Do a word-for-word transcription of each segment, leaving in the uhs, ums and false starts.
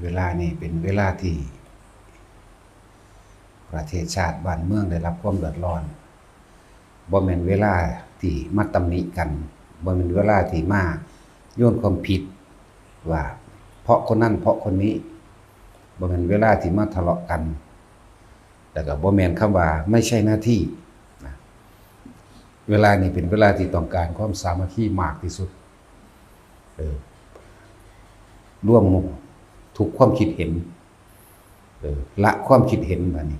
เวลานี้เป็นเวลาที่ประเทศชาติบ้านเมืองได้รับความเดือดร้อน บ่แม่นเวลาที่มาตำหนิกัน บ่แม่นเวลาที่มาโยนความผิดว่าเพราะคนนั้นเพราะคนนี้ บ่แม่นเวลาที่มาทะเลาะกัน แล้วก็บ่แม่นคำว่าไม่ใช่หน้าที่นะ เวลานี้เป็นเวลาที่ต้องการความสามัคคีมากที่สุด เออ รวมทุกความคิดเห็น เออ ละความคิดเห็นบัดนี้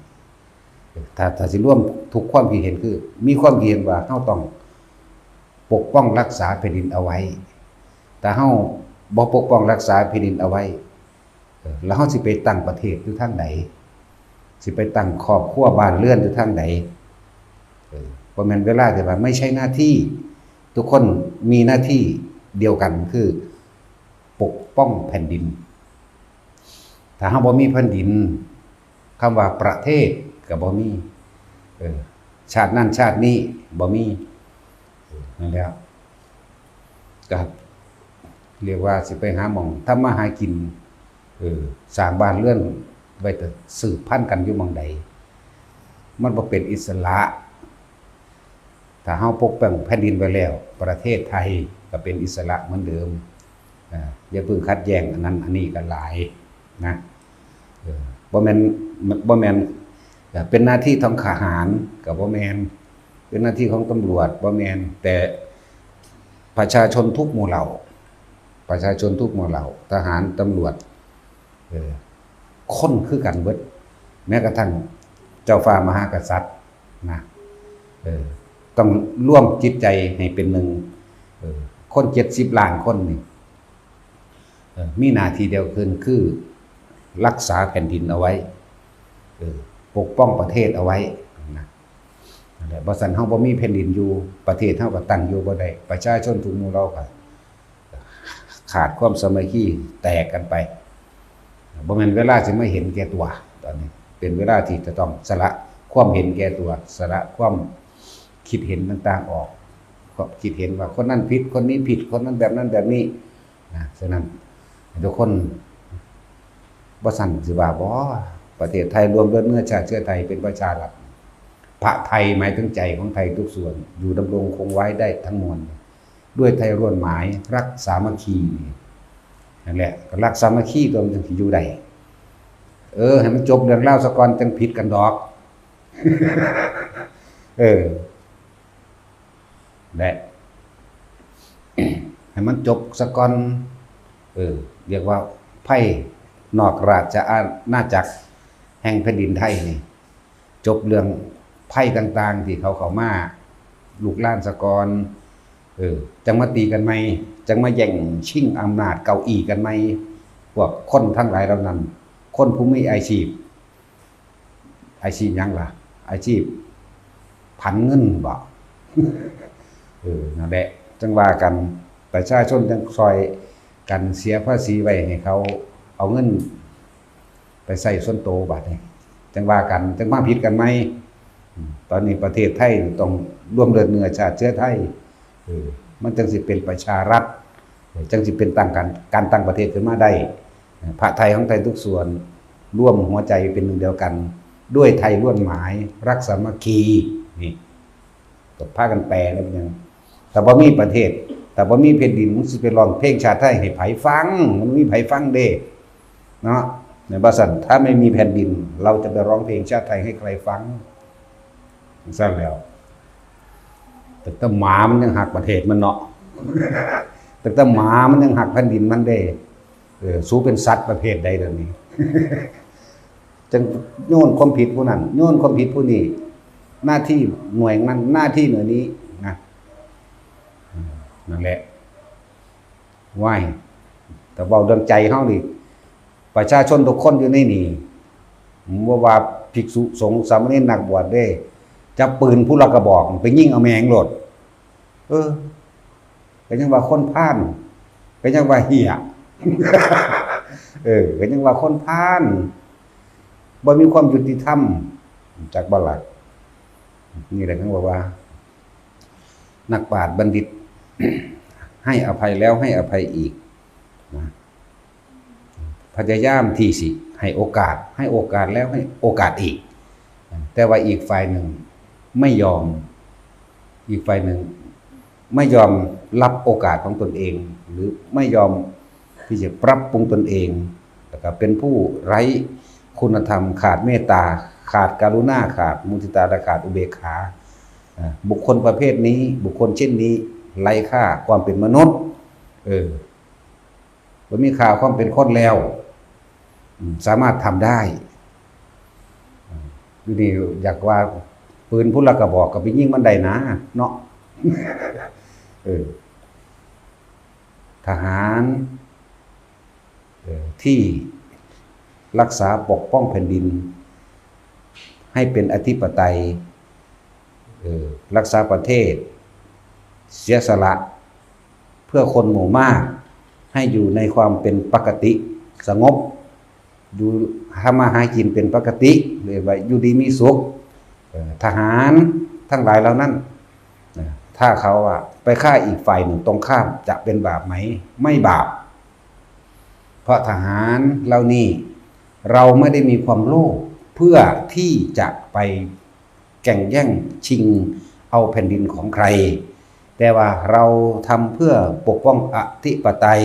เออ ถ้า ถ้าสิรวมทุกความคิดเห็นคือ มีความคิดเห็นว่าเราต้องปกป้องรักษาแผ่นดินเอาไว้ ถ้าเราบ่ปกป้องรักษาแผ่นดินเอาไว้ เออ แล้วเราสิไปตั้งประเทศอยู่ทางใด สิไปตั้งครอบครัวบ้านเรือนอยู่ทางใด เออ บ่แม่นเวลาที่ว่าไม่ใช่หน้าที่ ทุกคนมีหน้าที่เดียวกันคือปกป้องแผ่นดิน ถ้าเราบ่มีแผ่นดิน คำว่าประเทศก็บ่มี เออ ชาตินั้นชาตินี้บ่มี เออ นั่นแหละ ก็เรียกว่าสิไปหาหม่องทำมาหากิน เออ สร้างบ้านเรือนไว้แต่สืบพันธุ์กันอยู่หม่องใด มันบ่เป็นอิสระ ถ้าเราปกป้องแผ่นดินไว้แล้ว ประเทศไทยก็เป็นอิสระเหมือนเดิม อ่า อย่าเพิ่งขัดแย้งอันนั้นอันนี้กันหลายนะ เออ บ่แม่น บ่แม่น เอ่อ เป็นหน้าที่ของทหารก็บ่แม่น เป็นหน้าที่ของตำรวจบ่แม่น แต่ประชาชนทุกหมู่เหล่า ประชาชนทุกหมู่เหล่า ทหาร ตำรวจ เออ คนคือกันเบิด แม้กระทั่งเจ้าฟ้ามหากษัตริย์นะ เออ ต้องรวมจิตใจให้เป็นหนึ่ง เออ คนเจ็ดสิบล้านคนนี่ เออ มีหน้าที่เดียวกันคือรักษาแผ่นดินเอาไว้ เออ ปกป้องประเทศเอาไว้นะ นั่นแหละ บ่ซั้นเราบ่มีแผ่นดินอยู่ ประเทศเราก็ตั้งอยู่บ่ได้ ประชาชนทุกหมู่เหล่าก็ขาดความสามัคคี แตกกันไป บ่แม่นเวลาสิมาเห็นแก่ตัว ตอนนี้เป็นเวลาที่จะต้องสละความเห็นแก่ตัว สละความคิดเห็นต่างๆออก ความคิดเห็นว่าคนนั้นผิด คนนี้ผิด คนนั้นแบบนั้นแบบนี้นะ ฉะนั้นทุกคน บ่ซั้นสิว่าบ่ ประเทศไทยรวมเลือดเนื้อชาติเชื้อไทยเป็นประชารัฐ พระไทยหมายถึงใจของไทยทุกส่วน อยู่ดำรงคงไว้ได้ทั้งมวล ด้วยไทยร่วมหมายรักสามัคคี นั่นแหละ ก็รักสามัคคีตัวมันจังสิอยู่ได้ เออ ให้มันจบเรื่องราวซะก่อนจังผิดกันดอก เออ และ ให้มันจบซะก่อน เออ เรียกว่าภัยนอกราชอาณาจักรแห่งแผ่นดินไทยนี่ จบเรื่องภัยต่างๆที่เขาเข้ามาลุกลานซะก่อน เออ จังมาตีกันใหม่ จังมาแย่งชิงอำนาจเก้าอี้กันใหม่ พวกคนทั้งหลายเหล่านั้น คนผู้มีอาชีพ อาชีพหยังล่ะ อาชีพผันเงินบ่ เออ นั่นแหละ จังว่ากัน ประชาชนจังซอยกันเสียภาษีไว้ให้เขา เอาเงินไปใช้ส่วนตัวบัดนี้ จังว่ากัน จังมาผิดกันใหม่ อืม ตอนนี้ประเทศไทยต้องรวมเลือดเนื้อชาติเชื้อไทย เออ มันจังสิเป็นประชารัฐ เออ จังสิเป็นตั้งการ การตั้งประเทศขึ้นมาได้ เออ พระไทยของไทยทุกส่วน รวมหัวใจเป็นหนึ่งเดียวกัน ด้วยไทยร่วมหมาย รักสามัคคี นี่ ก็พากันแปลแล้วเป็นหยัง ถ้าบ่มีประเทศ ถ้าบ่มีแผ่นดิน มันสิไปร้องเพลงชาติไทยให้ไผฟัง มันมีไผฟังเด้ เนาะ ในบ่ซั้น ถ้าไม่มีแผ่นดิน เราจะไปร้องเพลงชาติไทยให้ใครฟัง ซั่นแล้ว แต่แต่หมามันยังฮักประเทศมันเนาะ แต่แต่หมามันยังฮักแผ่นดินมันเด้ เออ สูเป็นสัตว์ประเภทใดเดี๋ยวนี้ จังโยนความผิดผู้นั้น โยนความผิดผู้นี้ หน้าที่หน่วยนั้น หน้าที่หน่วยนี้นะ อืม นั่นแหละ ว้าย แต่เว้าเรื่องใจเฮานี่ ประชาชนทุกคนอยู่ในนี่ บ่ว่าภิกษุสงฆ์สามเณรนักบวชเด้ จับปืนผู้ละกระบอก ไปยิงเอาแม่งโลด เออ ก็ยังว่าคนพาล ก็ยังว่าเหี้ย เออ ก็ยังว่าคนพาล บ่มีความยุติธรรม จักบ่ล่ะ นี่แหละเขาบอกว่า นักปราชญ์บัณฑิต ให้อภัยแล้วให้อภัยอีก นะ พยายามที่สิให้โอกาส ให้โอกาสแล้วให้โอกาสอีก แต่ว่าอีกฝ่ายหนึ่งไม่ยอม อีกฝ่ายหนึ่งไม่ยอมรับโอกาสของตนเอง หรือไม่ยอมที่จะปรับปรุงตนเอง แล้วก็เป็นผู้ไร้คุณธรรม ขาดเมตตา ขาดกรุณา ขาดมุทิตา และขาดอุเบกขา อ่า บุคคลประเภทนี้ บุคคลเช่นนี้ไร้ค่าความเป็นมนุษย์ เออ บ่มีค่าความเป็นคนแล้ว อืม สามารถทำได้ อืม อยู่นี่อยากว่าปืนผู้ละกระบอกก็ไปยิงมันได้นะ เนาะ เออ ทหาร เออ ที่รักษาปกป้องแผ่นดิน ให้เป็นอธิปไตย เออ รักษาประเทศ เสียสละ เพื่อคนหมู่มาก ให้อยู่ในความเป็นปกติสงบ อยู่ทำมาหากินเป็นปกติ เรียกว่าอยู่ดีมีสุข เอ่อ ทหารทั้งหลายเหล่านั้นนะ ถ้าเขาอะไปฆ่าอีกฝ่ายหนึ่งตรงข้าม จะเป็นบาปไหม? ไม่บาป เพราะทหารเหล่านี้ เราไม่ได้มีความโลภเพื่อที่จะไปแข่งแย่งชิงเอาแผ่นดินของใคร แต่ว่าเราทำเพื่อปกป้องอธิปไตย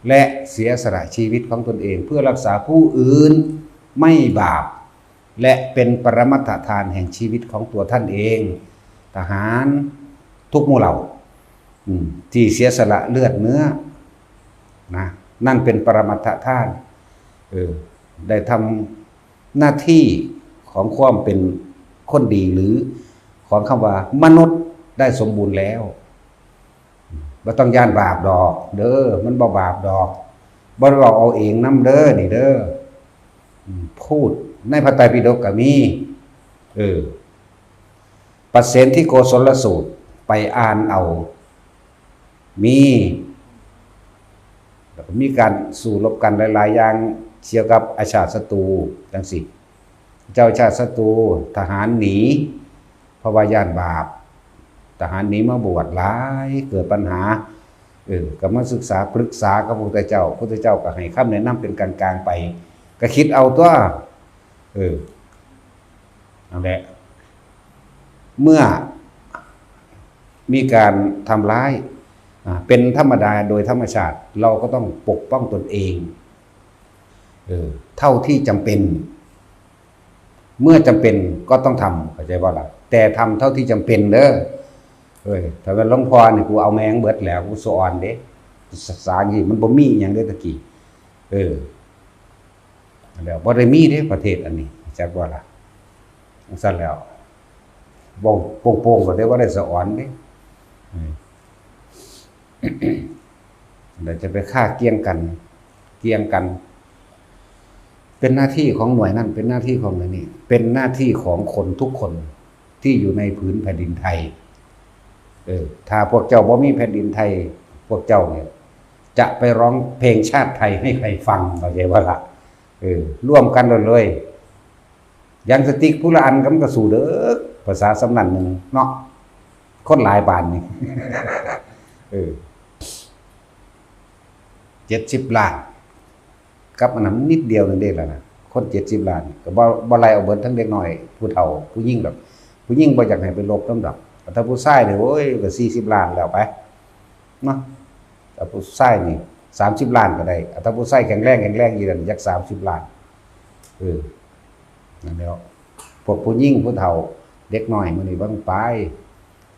และเสียสละชีวิตของตนเองเพื่อรักษาผู้อื่น ไม่บาป และเป็นปรมัตถทานแห่งชีวิตของตัวท่านเอง ทหารทุกหมู่เหล่า อืม ที่เสียสละเลือดเนื้อนะ นั่นเป็นปรมัตถทาน เออ ได้ทำหน้าที่ของความเป็นคนดี หรือของคำว่ามนุษย์ได้สมบูรณ์แล้ว บ่ต้องย้านบาปดอกเด้อ มันบ่บาปดอก บ่ได้เว้าเอาเองนำเด้อ นี่เด้อ อืม พูดในพระไตรปิฎกก็มี เออ ปเสนทิโกศลสูตร ไปอ่านเอา มี แล้วก็มีการสู้รบกันหลายๆ อย่างเกี่ยวกับอาชาติศัตรูจังซี้ เจ้าอาชาติศัตรู ทหารหนี เพราะว่าย้านบาป ทหารหนีมาบวชหลาย เกิดปัญหา เออ ก็มาศึกษาปรึกษากับพระพุทธเจ้า พระพุทธเจ้าก็ให้คำแนะนำเป็นกลางๆ ไป ก็คิดเอาตัว เออ นั่นแหละ เมื่อมีการทำร้าย อ่า เป็นธรรมดาโดยธรรมชาติ เราก็ต้องปกป้องตนเอง เออ เท่าที่จำเป็น เมื่อจำเป็นก็ต้องทำ เข้าใจบ่ล่ะ? แต่ทำเท่าที่จำเป็นเด้อ เอ้ย ถ้าเป็นหลวงพ่อนี่ กูเอาแม่งเบิดแล้ว กูสอนเด้ ส- สารนี่มันบ่มีหยังเด้ตะกี้ เออ แล้วบ่ได้มีเด้ประเทศอันนี้ จักว่าล่ะ จั่งซั้นแล้ว เว้าโป่งๆ ก็ได้ว่าได้สะออนเด้ อืม เดี๋ยวจะไปฆ่าเกี่ยงกัน เกี่ยงกัน เป็นหน้าที่ของหน่วยนั่น เป็นหน้าที่ของหน่วยนี้ เป็นหน้าที่ของคนทุกคนที่อยู่ในผืนแผ่นดินไทย เออ ถ้าพวกเจ้าบ่มีแผ่นดินไทย พวกเจ้าเนี่ย จะไปร้องเพลงชาติไทยให้ใครฟัง เข้าใจบ่ล่ะ? เออ ร่วมกันโลดเลย หยังสติ๊กผู้ละอันก็มันก็สู้เด้อ ภาษาสำนันหนึ่งเนาะ คนหลายปานนี้ เออ เจ็ดสิบล้าน กับอันนั้นนิดเดียวหนึ่งเด้ล่ะนะ คนเจ็ดสิบล้าน ก็บ่ บ่ไล่เอาเบิดทั้งเด็กน้อย ผู้เฒ่า ผู้หญิงดอก ผู้หญิงบ่อยากให้ไปรบนำดอก ถ้าผู้ชายนี่ โอ้ย ก็สี่สิบล้านแล้วไป เนาะ ถ้าผู้ชายนี่ สามสิบล้านก็ได้ ถ้าผู้ชายแข็งแรง แข็งแรงอยู่นั่น จักสามสิบล้าน เออ นั่นแหล้ว พวกผู้หญิง ผู้เฒ่า เด็กน้อยมื้อนี้บ่ต้องไป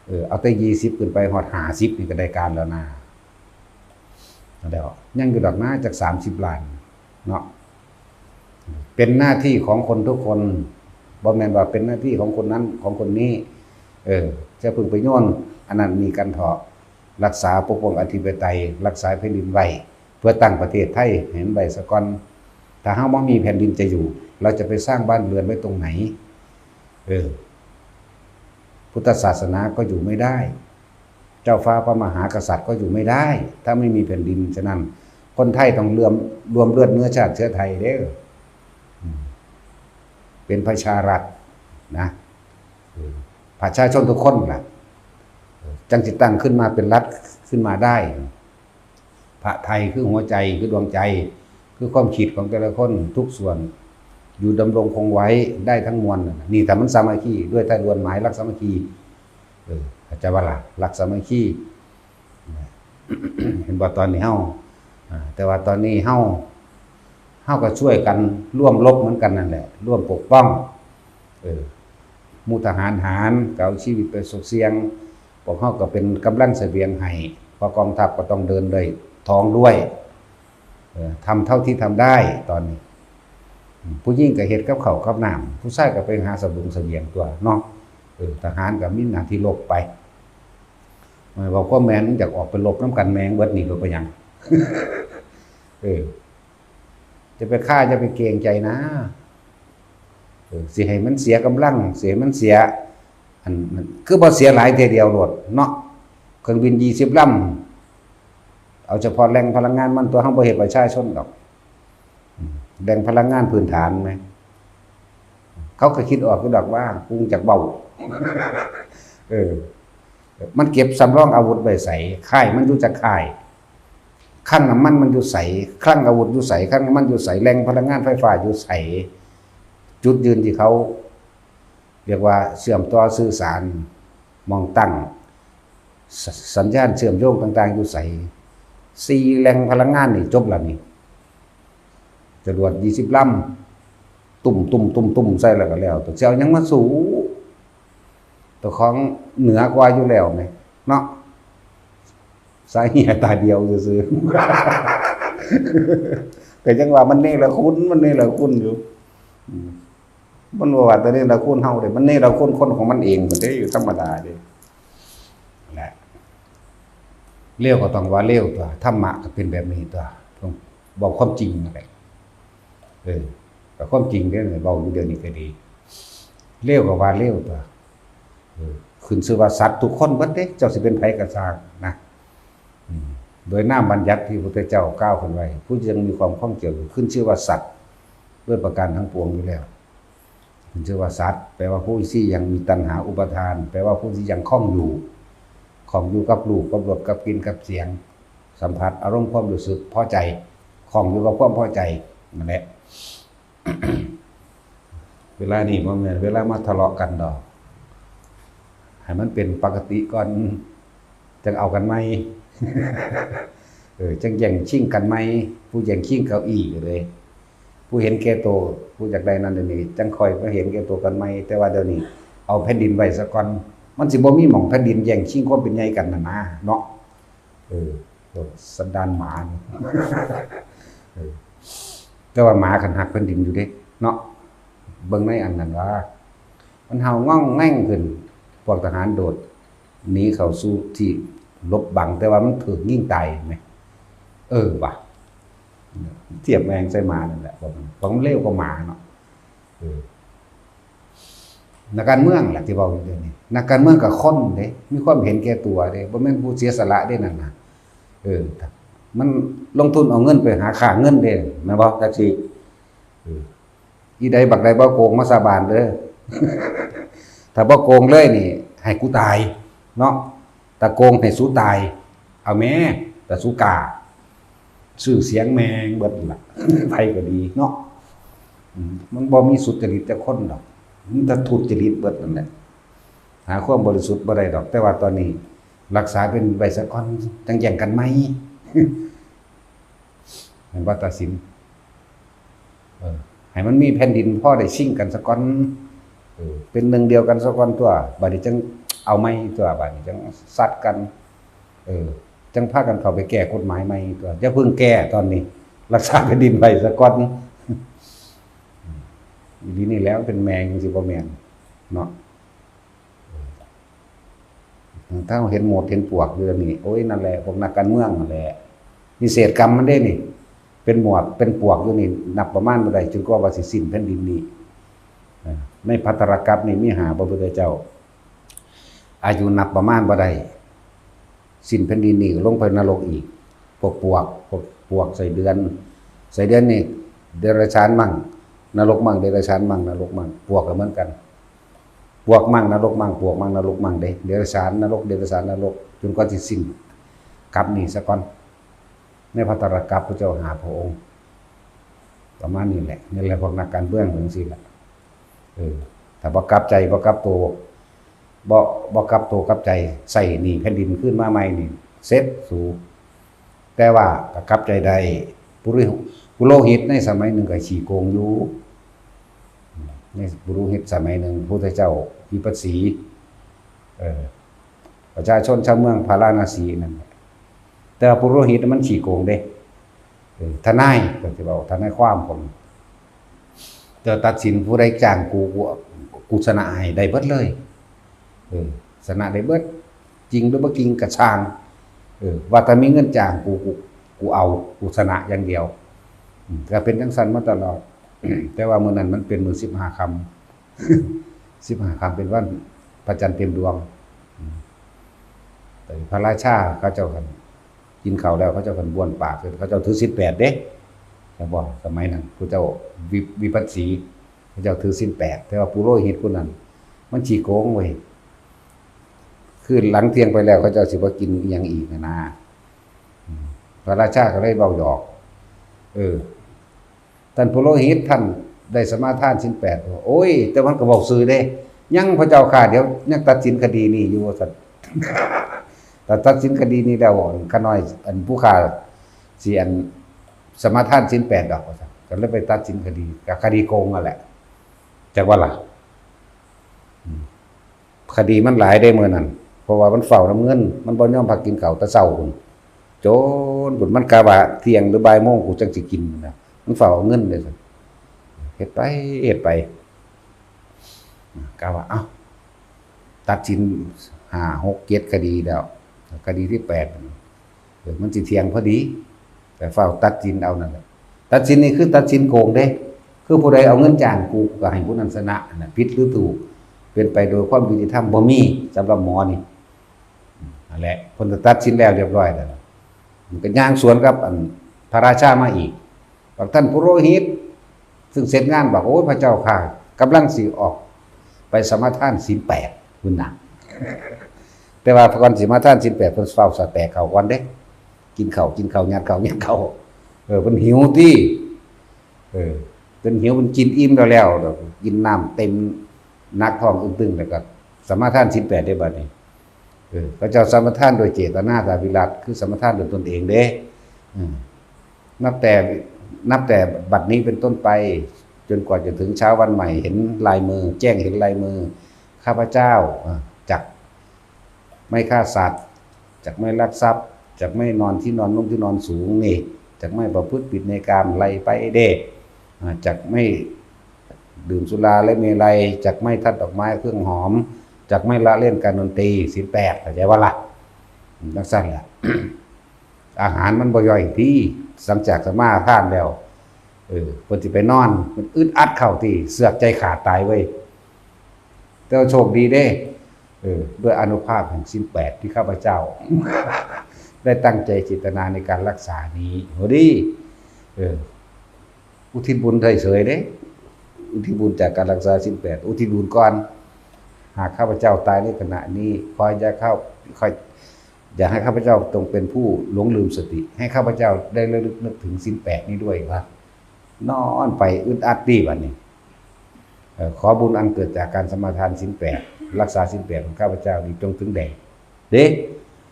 เออ เอาแต่ยี่สิบขึ้นไปฮอดห้าสิบนี่ก็ได้การแล้วนะ นั่นแหล้ว ยังอยู่ดอกนะ จักสามสิบล้าน เนาะ เป็นหน้าที่ของคนทุกคน บ่แม่นว่าเป็นหน้าที่ของคนนั้น ของคนนี้ เออ จะเพิ่งไปโยนอันนั้นนี่กันเถาะ รักษาปกป้องอธิปไตย รักษาแผ่นดินไว้ เพื่อตั้งประเทศไทยให้มันไว้ซะก่อน ถ้าเฮาบ่มีแผ่นดินจะอยู่ เราจะไปสร้างบ้านเรือนไว้ตรงไหน? เออ พุทธศาสนาก็อยู่ไม่ได้ เจ้าฟ้าพระมหากษัตริย์ก็อยู่ไม่ได้ ถ้าไม่มีแผ่นดิน ฉะนั้นคนไทยต้องรวม รวมเลือดเนื้อชาติเชื้อไทยเด้อ อืม เป็นประชารัฐนะ เออ ประชาชนทุกคนล่ะ เออ จั่งสิตั้งขึ้นมาเป็นรัฐขึ้นมาได้ พระไทยคือหัวใจ คือดวงใจ คือความคิดของแต่ละคนทุกส่วน อยู่ดำรงคงไว้ได้ทั้งมวลน่ะ นี่ถ้ามันสามัคคีด้วยธาตุล้วนหมายรักสามัคคี เออ เข้าใจว่าล่ะ รักสามัคคี เห็นบ่ตอนนี้เฮา อ่า แต่ว่าตอนนี้เฮา เฮาก็ช่วยกันร่วมรบเหมือนกันนั่นแหละ ร่วมปกป้อง เออ หมู่ทหารหารก็เอาชีวิตไปเสี่ยง พวกเฮาก็เป็นกำลังเสบียงให้ เพราะกองทัพก็ต้องเดินด้วยท้องด้วย เออ ทำเท่าที่ทำได้ตอนนี้ อืม ผู้หญิงก็เฮ็ดกับข้าวกับน้ำ ผู้ชายก็ไปหาสบุงเสบียงตัวเนาะ เออ ทหารก็มีหน้าที่รบไป เออ เว้าความแม่น อยากออกไปรบนำกันแม่งเบิดนี่ รบไปหยัง เออ จะไปฆ่า จะไปเกรงใจนะ เออ สิให้มันเสียกำลัง สิให้มันเสีย อัน อัน คือบ่เสียหลายเทื่อเดียวโลดเนาะ เครื่องบินยี่สิบลำ เอาเฉพาะแหล่งพลังงานมันตัว เฮาบ่เฮ็ดประชาชนดอก อืม แหล่งพลังงานพื้นฐานไหม เขาก็คิดออกอยู่ดอกว่า กูจักเว้า เออ มันเก็บสำรองอาวุธไว้ไส ค่ายมันอยู่จักค่าย คลังน้ำมันมันอยู่ไส คลังอาวุธอยู่ไส คลังน้ำมันอยู่ไส แหล่งพลังงานไฟฟ้าอยู่ไส จุดยืนที่เขา เรียกว่าเชื่อมต่อสื่อสาร หม่องตั้ง ส- สัญญาณเชื่อมโยงต่างๆ อยู่ไส สี่แหล่งพลังงานนี่จบแล้วนี่ จรวดยี่สิบลำ ตุ่มๆๆๆ ใส่แล้วก็แล้ว แต่สิเอาหยังมาสู้ ตัวของเหนือกว่าอยู่แล้วไหม เนาะ สายเหียตาเดียวซื่อๆ ก็ยังว่ามันเนรคุณ มันเนรคุณอยู่ อืม มันบ่ว่าแต่เนรคุณเฮาเด้ มันเนรคุณคนของมันเองพุ้นเด้ อยู่ธรรมดาเด้ แหละ เลวก็ต้องว่าเลวตั๊ว ธรรมะก็เป็นแบบนี้ตั๊ว ต้องบอกความจริงนั่นแหละ เออ ก็ความจริงเด้ เว้าอยู่เดี๋ยวนี้ก็ดี เลวก็ว่าเลวตั๊ว เออ ขึ้นชื่อว่าสัตว์ทุกคนเบิดเด้ เจ้าสิเป็นไผก็ซ่างนะ อืม โดยนามบัญญัติที่พระพุทธเจ้ากล่าวขึ้นไว้ ผู้ยังมีความข้องเกี่ยวอยู่ ขึ้นชื่อว่าสัตว์ ด้วยประการทั้งปวงอยู่แล้ว ขึ้นชื่อว่าสัตว์ แปลว่าผู้ที่ยังมีตัณหาอุปาทาน แปลว่าผู้ที่ยังข้องอยู่ ข้องอยู่กับรูป กับรส กับกลิ่น กับเสียง สัมผัส อารมณ์ ความรู้สึก พอใจ ข้องอยู่กับความพอใจ นั่นแหละ เวลานี้บ่แม่นเวลามาทะเลาะกันดอก ให้มันเป็นปกติก่อน จั่งเอากันใหม่ เออ จั่งแย่งชิงกันใหม่ ผู้แย่งชิงเก้าอี้ก็เลย ผู้เห็นแก่ตัว ผู้อยากได้นั่นได้นี่ จั่งค่อยมาเห็นแก่ตัวกันใหม่ แต่ว่าเดี๋ยวนี้เอาแผ่นดินไว้ซะก่อน มันสิบ่มีหม่องแผ่นดินแย่งชิงความเป็นใหญ่กันน่ะนะ เนาะ เออ สันดานหมานี่ เออ แต่ว่าหมาคันฮักแผ่นดินอยู่เด้ เนาะ เบิ่งในอันนั้นว่า มันเห่าง่องแง่งขึ้น พวกทหารโดดหนีเข้าสู่ที่หลบบัง แต่ว่ามันถูกยิงตายเห็นไหม เออว่ะ เทียบแม่งใส่หมานั่นแหละ บอกมัน บอกมันเลวกว่าหมาเนาะ เออ นักการเมืองล่ะที่เว้าอยู่เดี๋ยวนี้ นักการเมืองก็คนเด้ มีความเห็นแก่ตัวเด้ บ่แม่นผู้เสียสละเด้นั่นน่ะ เออ มันลงทุนเอาเงินไปหาค่าเงินเด้ แม่นบ่ จักสิ เออ อีใดบักใดบ่โกงมาสาบานเด้อ ถ้าบ่โกงเลยนี่ ให้กูตาย เนาะ ถ้าโกงให้สูตาย เอาแม่ ถ้าสูกล้า ชื่อเสียงแม่งเบิดนั่นล่ะ ไผก็ดีเนาะ อืม มันบ่มีสุจริตจักคนดอก มีแต่ทุจริตเบิดนั่นแหละ หาความบริสุทธิ์บ่ได้ดอก แต่ว่าตอนนี้รักษาเป็นไว้ซะก่อน จั่งแย่งกันใหม่ แม่นบ่ ตาสิน เออ ให้มันมีแผ่นดินพอได้ชิงกันซะก่อน เออ เป็นหนึ่งเดียวกันซะก่อนตั๊ว บัดนี้จั่งเอาใหม่ตั๊ว บัดนี้จั่งซัดกัน เออ จั่งพากันเข้าไปแก้กฎหมายใหม่ตั๊ว อย่าเพิ่งแก้ตอนนี้ รักษาแผ่นดินไว้ซะก่อน อีหลีนี่แหละเป็นแม่งสิบ่แม่น เนาะ ถ้าเฮาเห็นมดเห็นปลวกอยู่แบบนี้ โอ้ย นั่นแหละ พวกนักการเมืองนั่นแหละ นิเศษกรรมมันเด้นี่ เป็นมด เป็นปลวกอยู่นี่ นับประมาณบ่ได้ จนกว่าว่าสิสิ้นแผ่นดินนี้ เออ ในภัทรกัปปะนี่มีห้าพระพุทธเจ้า อายุนับประมาณบ่ได้ สิ้นแผ่นดินนี่ก็ลงไปนรกอีก พวกปลวก พวกปลวกไส้เดือน ไส้เดือนนี่เดรัจฉานมั่ง นรกมั่ง เดรัจฉานมั่ง นรกมั่ง ปลวกก็เหมือนกัน ปลวกมั่ง นรกมั่ง ปลวกมั่ง นรกมั่งเด้ เดรัจฉาน นรก เดรัจฉาน นรก จนกว่าสิสิ้นกัปปะนี่ซะก่อน ในภัทรกัปปะพุทธเจ้าห้าพระองค์ ประมาณนี้แหละ นี่แหละพวกนักการเมืองจั่งซี้แหละ เออ ถ้าบ่กลับใจ บ่กลับตัว บ่ บ่กลับตัวกลับใจ ใช้หนี้แผ่นดินคืนมาใหม่นี่ เสร็จสู แต่ว่าก็กลับใจได้ ปุโร ปุโรหิตในสมัยหนึ่งก็ขี้โกงอยู่ ในปุโรหิตสมัยหนึ่ง พุทธเจ้าวิปัสสี เออ ประชาชนชาวเมืองพาราณสีนั่นแหละ แต่ว่าปุโรหิตมันขี้โกงเด้ เออ ทนาย ก็สิเว้าทนายความผม เจ้าตัดสินผู้ใดจ้างกู กู กูชนะให้ได้เบิดเลย เออ ชนะได้เบิด จริงหรือบ่จริงก็ช่าง เออ ว่าแต่มีเงินจ้างกู กู กูเอา กูชนะอย่างเดียว อืม ก็เป็นจั่งซั้นมาตลอด แต่ว่ามื้อนั้นมันเป็นมื้อสิบห้าค่ำ สิบห้าค่ำเป็นวันพระจันทร์เต็มดวง อืม แต่พระราชาเขาเจ้ากัน กินข้าวแล้วเขาเจ้ากันบ้วนปาก เขาเจ้าถือศีลแปดเด้ แต่บอกสมัยนั้น ผู้เจ้าวิ วิปัสสี เขาเจ้าถือศีลแปด แต่ว่าปุโรหิตผู้นั้น มันขี้โกงเว้ย คือหลังเที่ยงไปแล้วเขาเจ้าสิบ่กินอิหยังอีกนะนะ อืม พระราชาก็เลยเว้าหยอก เออ ท่านปุโรหิตท่านได้สมาทานศีลแปด โอ้ย แต่มันก็เว้าซื่อเด้ ยังพระเจ้าข้า เดี๋ยวยังตัดสินคดีนี้อยู่ ว่าซั่น ถ้าตัดสินคดีนี้แล้ว ข้าน้อย อันผู้ข้าสิอันสมาทานศีลแปดดอก ว่าซั่น ก็เลยไปตัดสินคดี ก็คดีโกงนั่นแหละ จักว่าล่ะ อืม คดีมันหลายเด้มื้อนั้น เพราะว่ามันเฝ้านำเงิน มันบ่ยอมพักกินข้าวแต่เช้าพุ้น จนพุ้น มันกะว่าเที่ยงหรือบ่ายโมงกูจั่งสิกินนะ มันเฝ้าเอาเงินเด้ เฮ็ดไป เฮ็ดไป กะว่า เอ้า ตัดสินห้า หก เจ็ด คดีแล้ว คดีที่แปด เออ มันสิเที่ยงพอดี แต่ฟ้าวตัดสินเอานั่นแหละ ตัดสินนี่คือตัดสินโกงเด้ คือผู้ใดเอาเงินจ้างกู ก็ให้ผู้นั้นชนะนะ ผิดหรือถูก เป็นไปโดยความยุติธรรมบ่มี สำหรับหมอนี่ นั่นแหละ เพิ่นก็ตัดสินแล้วเรียบร้อยแล้ว มันก็ย่างสวนกับอันพระราชามาอีก บอกท่านปุโรหิต ซึ่งเสร็จงานบอก โอ้ย พระเจ้าข้า กำลังสิออกไปสมาทานศีลแปดพุ้นนะ แต่ว่าก่อนสิมาทานศีลแปด เพิ่นฟ้าวสะแตกข้าวก่อนเด้ กินข้าว กินข้าว ยัดข้าว ยัดข้าว เออ เพิ่นหิวติ เออ เพิ่นหิว เพิ่นกินอิ่มแล้วแล้ว กินน้ำเต็มหนักท้องอึ้งตึง แล้วก็สมาทานศีลแปดได้บัดนี้ เออ เขาเจ้าสมาทานโดยเจตนาสาวิรัติ คือสมาทานโดยตนเองเด้ อืม นับแต่ นับแต่บัดนี้เป็นต้นไป จนกว่าจะถึงเช้าวันใหม่ เห็นลายมือ แจ้งเห็นลายมือ ข้าพเจ้า อ่า จักไม่ฆ่าสัตว์ จักไม่ลักทรัพย์ จักไม่นอนที่นอนนุ่มที่นอนสูงนี่ จักไม่ประพฤติผิดในกาม ไล่ไปเด้ อ่า จักไม่ ดื่มสุราและเมรัย จักไม่ทัดดอกไม้เครื่องหอม จักไม่ละเล่นการดนตรี ศีลแปด เข้าใจบ่ล่ะ จั่งซั้นแหละ อาหารมันบ่ย่อยติ หลังจากสมาทานแล้ว เออ เพิ่นสิไปนอน มันอึดอัดเข้าติ เสือกใจขาดตายเว้ย แต่ว่าโชคดีเด้ เออ ด้วยอานุภาพแห่งศีลแปดที่ข้าพเจ้า ได้ตั้งใจเจตนาในการรักษานี้ พอดี เออ อุทิศบุญเฉยๆเด้ อุทิศบุญจากการรักษาศีลแปด อุทิศบุญก่อน หากข้าพเจ้าตายในขณะนี้ ขออย่าเข้า ขอ อย่าให้ข้าพเจ้าจงเป็นผู้หลงลืมสติ ให้ข้าพเจ้าได้ระลึกนึกถึงศีลแปดนี้ด้วย ว่านอนไปอึดอัดติบัดนี้ เอ่อ ขอบุญอันเกิดจากการสมาทานศีลแปด รักษาศีลแปดของข้าพเจ้านี้จงถึงแด่ เด้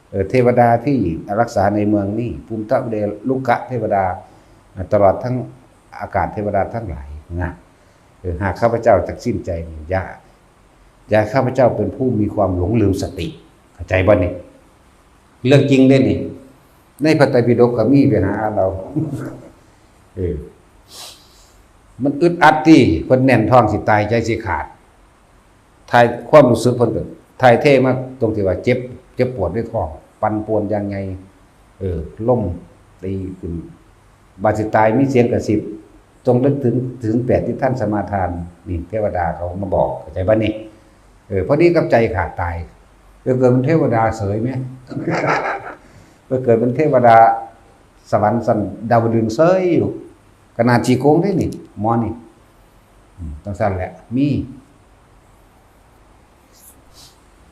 เอ่อ เทวดาที่รักษาในเมืองนี้ ภูมิเทวดา ลุกะเทวดา ตลอดทั้งอากาศเทวดาทั้งหลายนะ เออ หากข้าพเจ้าจักสิ้นใจนี่ อย่า อย่าให้ข้าพเจ้าเป็นผู้มีความหลงลืมสติ เข้าใจบ่นี่ เรื่องจริงเด้นี่ ในพระไตรปิฎกก็มี ไปหาอ่านเอา เออ มันอึดอัดติ เพิ่นแน่นท้องสิตายใจสิขาด ถ่าย ความรู้สึกเพิ่นก็ถ่ายเทมาตรงที่ว่าเจ็บ เจ็บปวดในท้อง ปั่นป่วนอย่างไง เออ ลมตีขึ้น บาดสิตายมีเสียงกระซิบ จงนึกถึงศีลแปดที่ท่านสมาทาน นี่เทวดาเขามาบอก เข้าใจบ่นี่ เออ พอดีกับใจขาดตาย เออ เกิดเป็นเทวดาเสยไหม ไปเกิดเป็นเทวดาสวรรค์ชั้นดาวดึงส์เสยอยู่ ขนาดขี้โกงเด้นี่ หมอนี่ อืม จั่งซั้นแหละ มี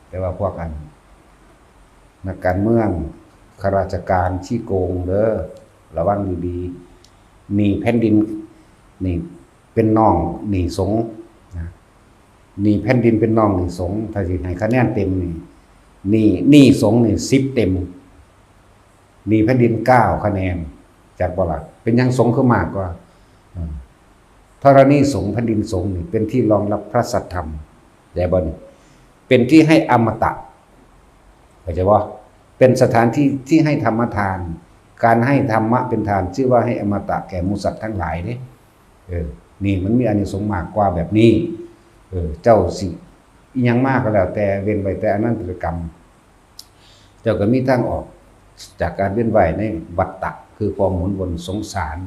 แต่ว่าพวกอัน นักการเมือง ข้าราชการขี้โกงเด้อ ระวังดีๆ หนี้แผ่นดิน นี่เป็นน้องหนี้สงฆ์นะ หนี้แผ่นดินเป็นน้องหนี้สงฆ์ ถ้าสิให้คะแนนเต็มนี่ หนี้ หนี้สงฆ์นี่สิบเต็ม หนี้แผ่นดินเก้าคะแนน จักบ่ล่ะ เป็นหยังสงฆ์คือมากกว่า อ่า ธรณีสงฆ์ แผ่นดินสงฆ์นี่เป็นที่รองรับพระสัทธรรม ได้บ่นี่ เป็นที่ให้อมตะ เข้าใจบ่ เป็นสถานที่ที่ให้ธรรมทาน การให้ธรรมะเป็นทาน ชื่อว่าให้อมตะแก่หมู่สัตว์ทั้งหลายเด้ เออ นี่มันมีอานิสงส์มากกว่าแบบนี้ เออ เจ้าสิอิหยังมากก็แล้วแต่ เว้นไว้แต่อนันตริยกรรม เจ้าก็มีทางออกจากการเวียนว่ายในวัฏฏะ คือความหมุนวนสงสาร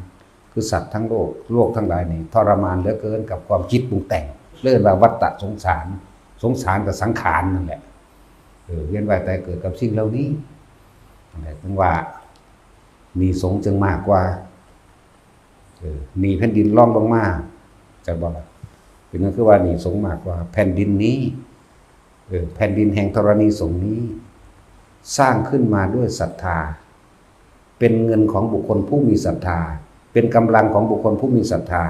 คือสัตว์ทั้งโลก โลกทั้งหลายนี่ทรมานเหลือเกินกับความคิดปรุงแต่ง เรียกว่าวัฏฏะสงสาร สงสารกับสังขารนั่นแหละ เออ เวียนว่ายตายเกิดกับสิ่งเหล่านี้ นั่นแหละ ถึงว่าหนี้สงฆ์จึงมากกว่า เออ หนี้แผ่นดินรองลงมา จักบ่ล่ะ เป็นนั่นคือว่าหนี้สงฆ์มากกว่า แผ่นดินนี้ เออ แผ่นดินแห่งธรณีสงฆ์นี้ สร้างขึ้นมาด้วยศรัทธา เป็นเงินของบุคคลผู้มีศรัทธา เป็นกำลังของบุคคลผู้มีศรัทธา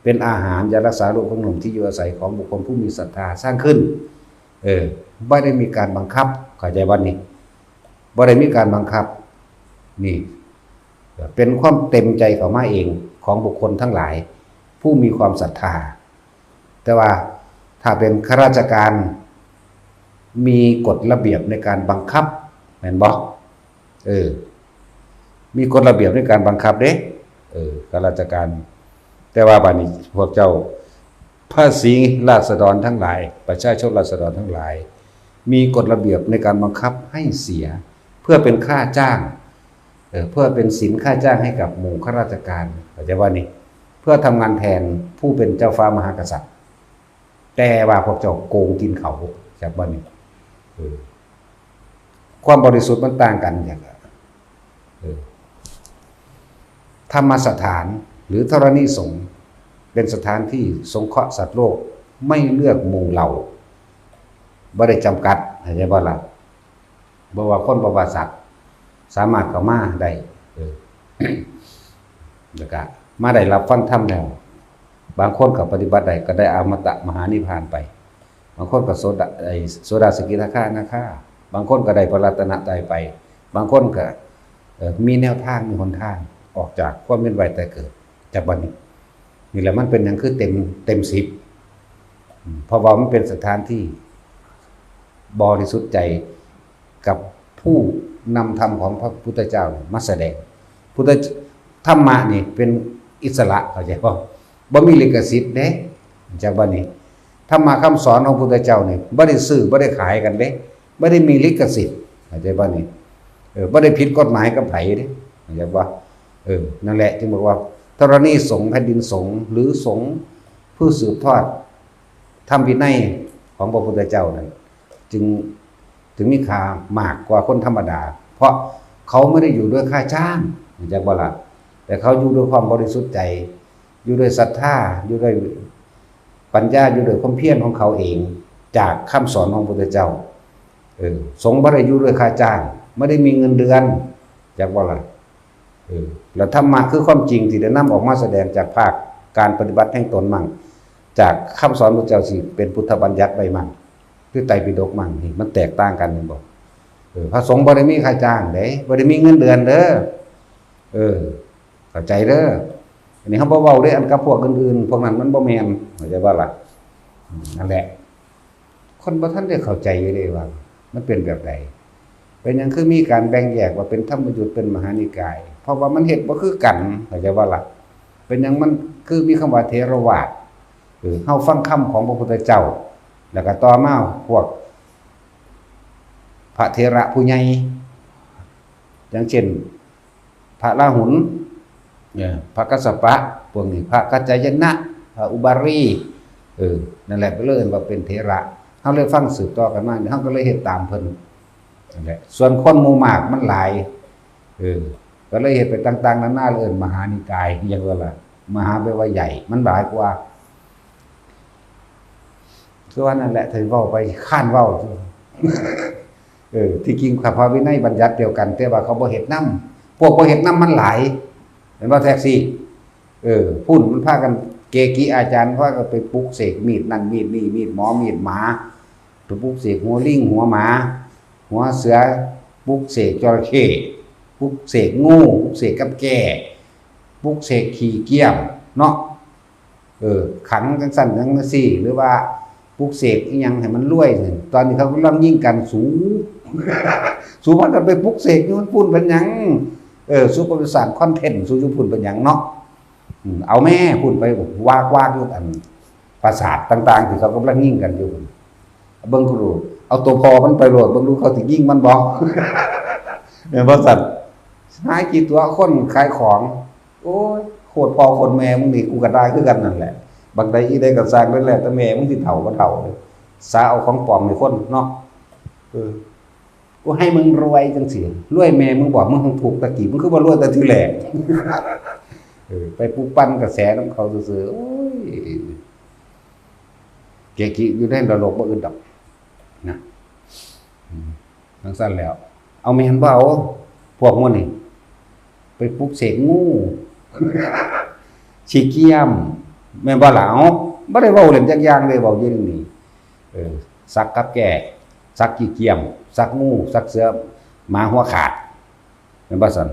เป็นอาหารยารักษาโรคของหนุ่มที่อยู่อาศัยของบุคคลผู้มีศรัทธาสร้างขึ้น เออ บ่ได้มีการบังคับ เข้าใจบ่นี่ บ่ได้มีการบังคับ นี่ เป็นความเต็มใจเข้ามาเองของบุคคลทั้งหลาย ผู้มีความศรัทธา แต่ว่าถ้าเป็นข้าราชการ มีกฎระเบียบในการบังคับ แม่นบ่ เออ มีกฎระเบียบในการบังคับเด้ เออ ข้าราชการ แต่ว่าบัดนี้พวกเจ้า ภาษีราษฎรทั้งหลาย ประชาชนราษฎรทั้งหลาย มีกฎระเบียบในการบังคับให้เสีย เพื่อเป็นค่าจ้าง เออ เพื่อเป็นสินค่าจ้างให้กับหมู่ข้าราชการ เข้าใจบ่นี่ เพื่อทำงานแทนผู้เป็นเจ้าฟ้ามหากษัตริย์ แต่ว่าพวกเจ้าโกงกินเขา จักบ่นี่ เออ ความบริสุทธิ์มันต่างกันจัง เออ ธรรมสถานหรือธรณีสงฆ์ เป็นสถานที่สงเคราะห์สัตว์โลก ไม่เลือกหมู่เหล่า บ่ได้จำกัด เข้าใจบ่ล่ะ บ่ว่าคนบ่ว่าสัตว์ สามารถเข้ามาได้ เออ แล้วก็มาได้รับฟังธรรมแล้ว บางคนก็ปฏิบัติได้ ก็ได้อมตะมหานิพพานไป บางคนก็โสดา ไอ้โสดาสกิทาคานาคา บางคนก็ได้พระรัตนตรัยไป บางคนก็ เอ่อ มีแนวทาง มีหนทาง ออกจากความเวียนว่ายตายเกิด จักบ่นี่ นี่แหละมันเป็นหยังคือเต็ม เต็มสิบ อืม เพราะว่ามันเป็นสถานที่บริสุทธิ์ใจ กับผู้นำธรรมของพระพุทธเจ้ามาแสดง พุทธ ธรรมะนี่เป็นอิสระ เข้าใจบ่ บ่มีลิขสิทธิ์เด้ จักบ่นี่ ธรรมะคำสอนของพุทธเจ้านี่บ่ได้ซื้อ บ่ได้ขายกันเด้ บ่ได้มีลิขสิทธิ์ เข้าใจบ่นี่ เออ บ่ได้ผิดกฎหมายกับไผเด้ เข้าใจบ่ เออ นั่นแหละจึงบอกว่า ธรณีสงฆ์ แผ่นดินสงฆ์ หรือสงฆ์ผู้สืบทอดธรรมวินัยของพระพุทธเจ้านั่น จึง จึงมีค่ามากกว่าคนธรรมดา เพราะเขาไม่ได้อยู่ด้วยค่าจ้าง เข้าใจบ่ล่ะ แต่เขาอยู่ด้วยความบริสุทธิ์ใจ อยู่ด้วยศรัทธา อยู่ด้วยปัญญา อยู่ด้วยความเพียรของเขาเอง จากคำสอนของพระพุทธเจ้า เออ สงฆ์บ่ได้อยู่ด้วยค่าจ้าง ไม่ได้มีเงินเดือน จักบ่ล่ะ เออ แล้วธรรมะคือความจริงที่ได้นำออกมาแสดงจากภาคการปฏิบัติแห่งตนมั่ง จากคำสอนพระเจ้าสิเป็นพุทธบัญญัติไว้มั่ง คือไตรปิฎกมั่ง นี่มันแตกต่างกัน เห็นบ่ เออ พระสงฆ์บ่ได้มีค่าจ้างเด้ บ่ได้มีเงินเดือนเด้อ เออ เข้าใจเด้อ อันนี้เขาบ่เว้าเด้ อันกับพวกอื่นๆ พวกนั้นมันบ่แม่น เข้าใจบ่ล่ะ อืม นั่นแหละ คนบ่ทันได้เข้าใจอยู่เด้ว่ามันเป็นแบบใด เป็นหยังคือมีการแบ่งแยกว่าเป็นธรรมยุต เป็นมหานิกาย เพราะว่ามันเฮ็ดบ่คือกัน เข้าใจบ่ล่ะ เป็นหยังมันคือมีคำว่าเถรวาท เออ เฮาฟังคำของพระพุทธเจ้า แล้วก็ต่อมาพวกพระเถระผู้ใหญ่ อย่างเช่น พระราหุล เนี่ย พระกัสสปะ พวกนี้ พระกัจจายนะ พระอุบาลี เออ นั่นแหละ ก็เลยเอิ้นว่าเป็นเถระ เฮาเลยฟังสืบต่อกันมา เฮาก็เลยเฮ็ดตามเพิ่น นั่นแหละ ส่วนคนหมู่มากมันหลาย เออ ก็เลยเฮ็ดไปต่างๆ นานา เลยเอิ้นมหานิกาย อย่างว่าล่ะ มหาแปลว่าใหญ่ มันหลายกว่า คือว่านั่นแหละ ถ้าเว้าไปค้านเว้า เออ ที่จริงพระวินัยบัญญัติเดียวกัน แต่ว่าเขาบ่เฮ็ดนำ พวกบ่เฮ็ดนำมันหลาย เห็นบ่แท็กซี่ เออ พุ่นมันพากัน เกจิอาจารย์พากันไปปลุกเสกมีดนั่นมีดนี่ มีดหมอ มีดหมา ไปปลุกเสกหัวลิง หัวหมา หัวเสือ ปลุกเสกจระเข้ ปลุกเสกงู ปลุกเสกกับแก้ ปลุกเสกขี้เกียมเนาะ เออ ขังจังซั่นจังซี่ หรือว่าปลุกเสกอีหยังให้มันรวยนี่ ตอนนี้เขากำลังยิงกัน สู สูพากันไปปลุกเสกอยู่พุ่นเป็นหยัง เออ สูก็ไปสร้างคอนเทนต์สูอยู่พุ่นเป็นหยังเนาะ อืม เอาแม่พุ่นไปวากๆอยู่อันปราสาทต่างๆที่เขากำลังยิงกันอยู่ เบิ่งก็รู้ เอาตัวพ่อมันไปโลด เบิ่งดูเขาสิยิงมันบ่ แม่นบ่ซั่น หาขี้ตั๋วคนขายของ โอ้ย โคตรพ่อโคตรแม่มึงนี่ กูก็ด่าคือกันนั่นแหละ บักใดอีใดก็สร้างได้แล้ว แต่แม่มึงสิเฒ่าบ่เฒ่าเลย สาเอาของปลอมให้คนเนาะ เออ กูให้มึงรวยจังซี่ รวยแม่มึงบ่ มึงคงถูกตะกี้ มึงคือบ่รวยแต่ทีแรก เออ ไปปลุกปั่นกระแสนำเขาซื่อๆ โอ้ย เกจิอยู่ในนรกบ่อื่นดอกนะ อืม จังซั่นแล้ว เอาแม่นบ่เอา พวกหมู่นี่ ไปปลุกเสกงู ขี้เกียม แม่นบ่ล่ะ เอ้า บ่ได้เว้าเล่นจักอย่างเลย เว้าอยู่นี่ เออ สักกับแก้ สักขี้เกียม สักงู สักเสือ หมาหัวขาด แม่นบ่ซั่น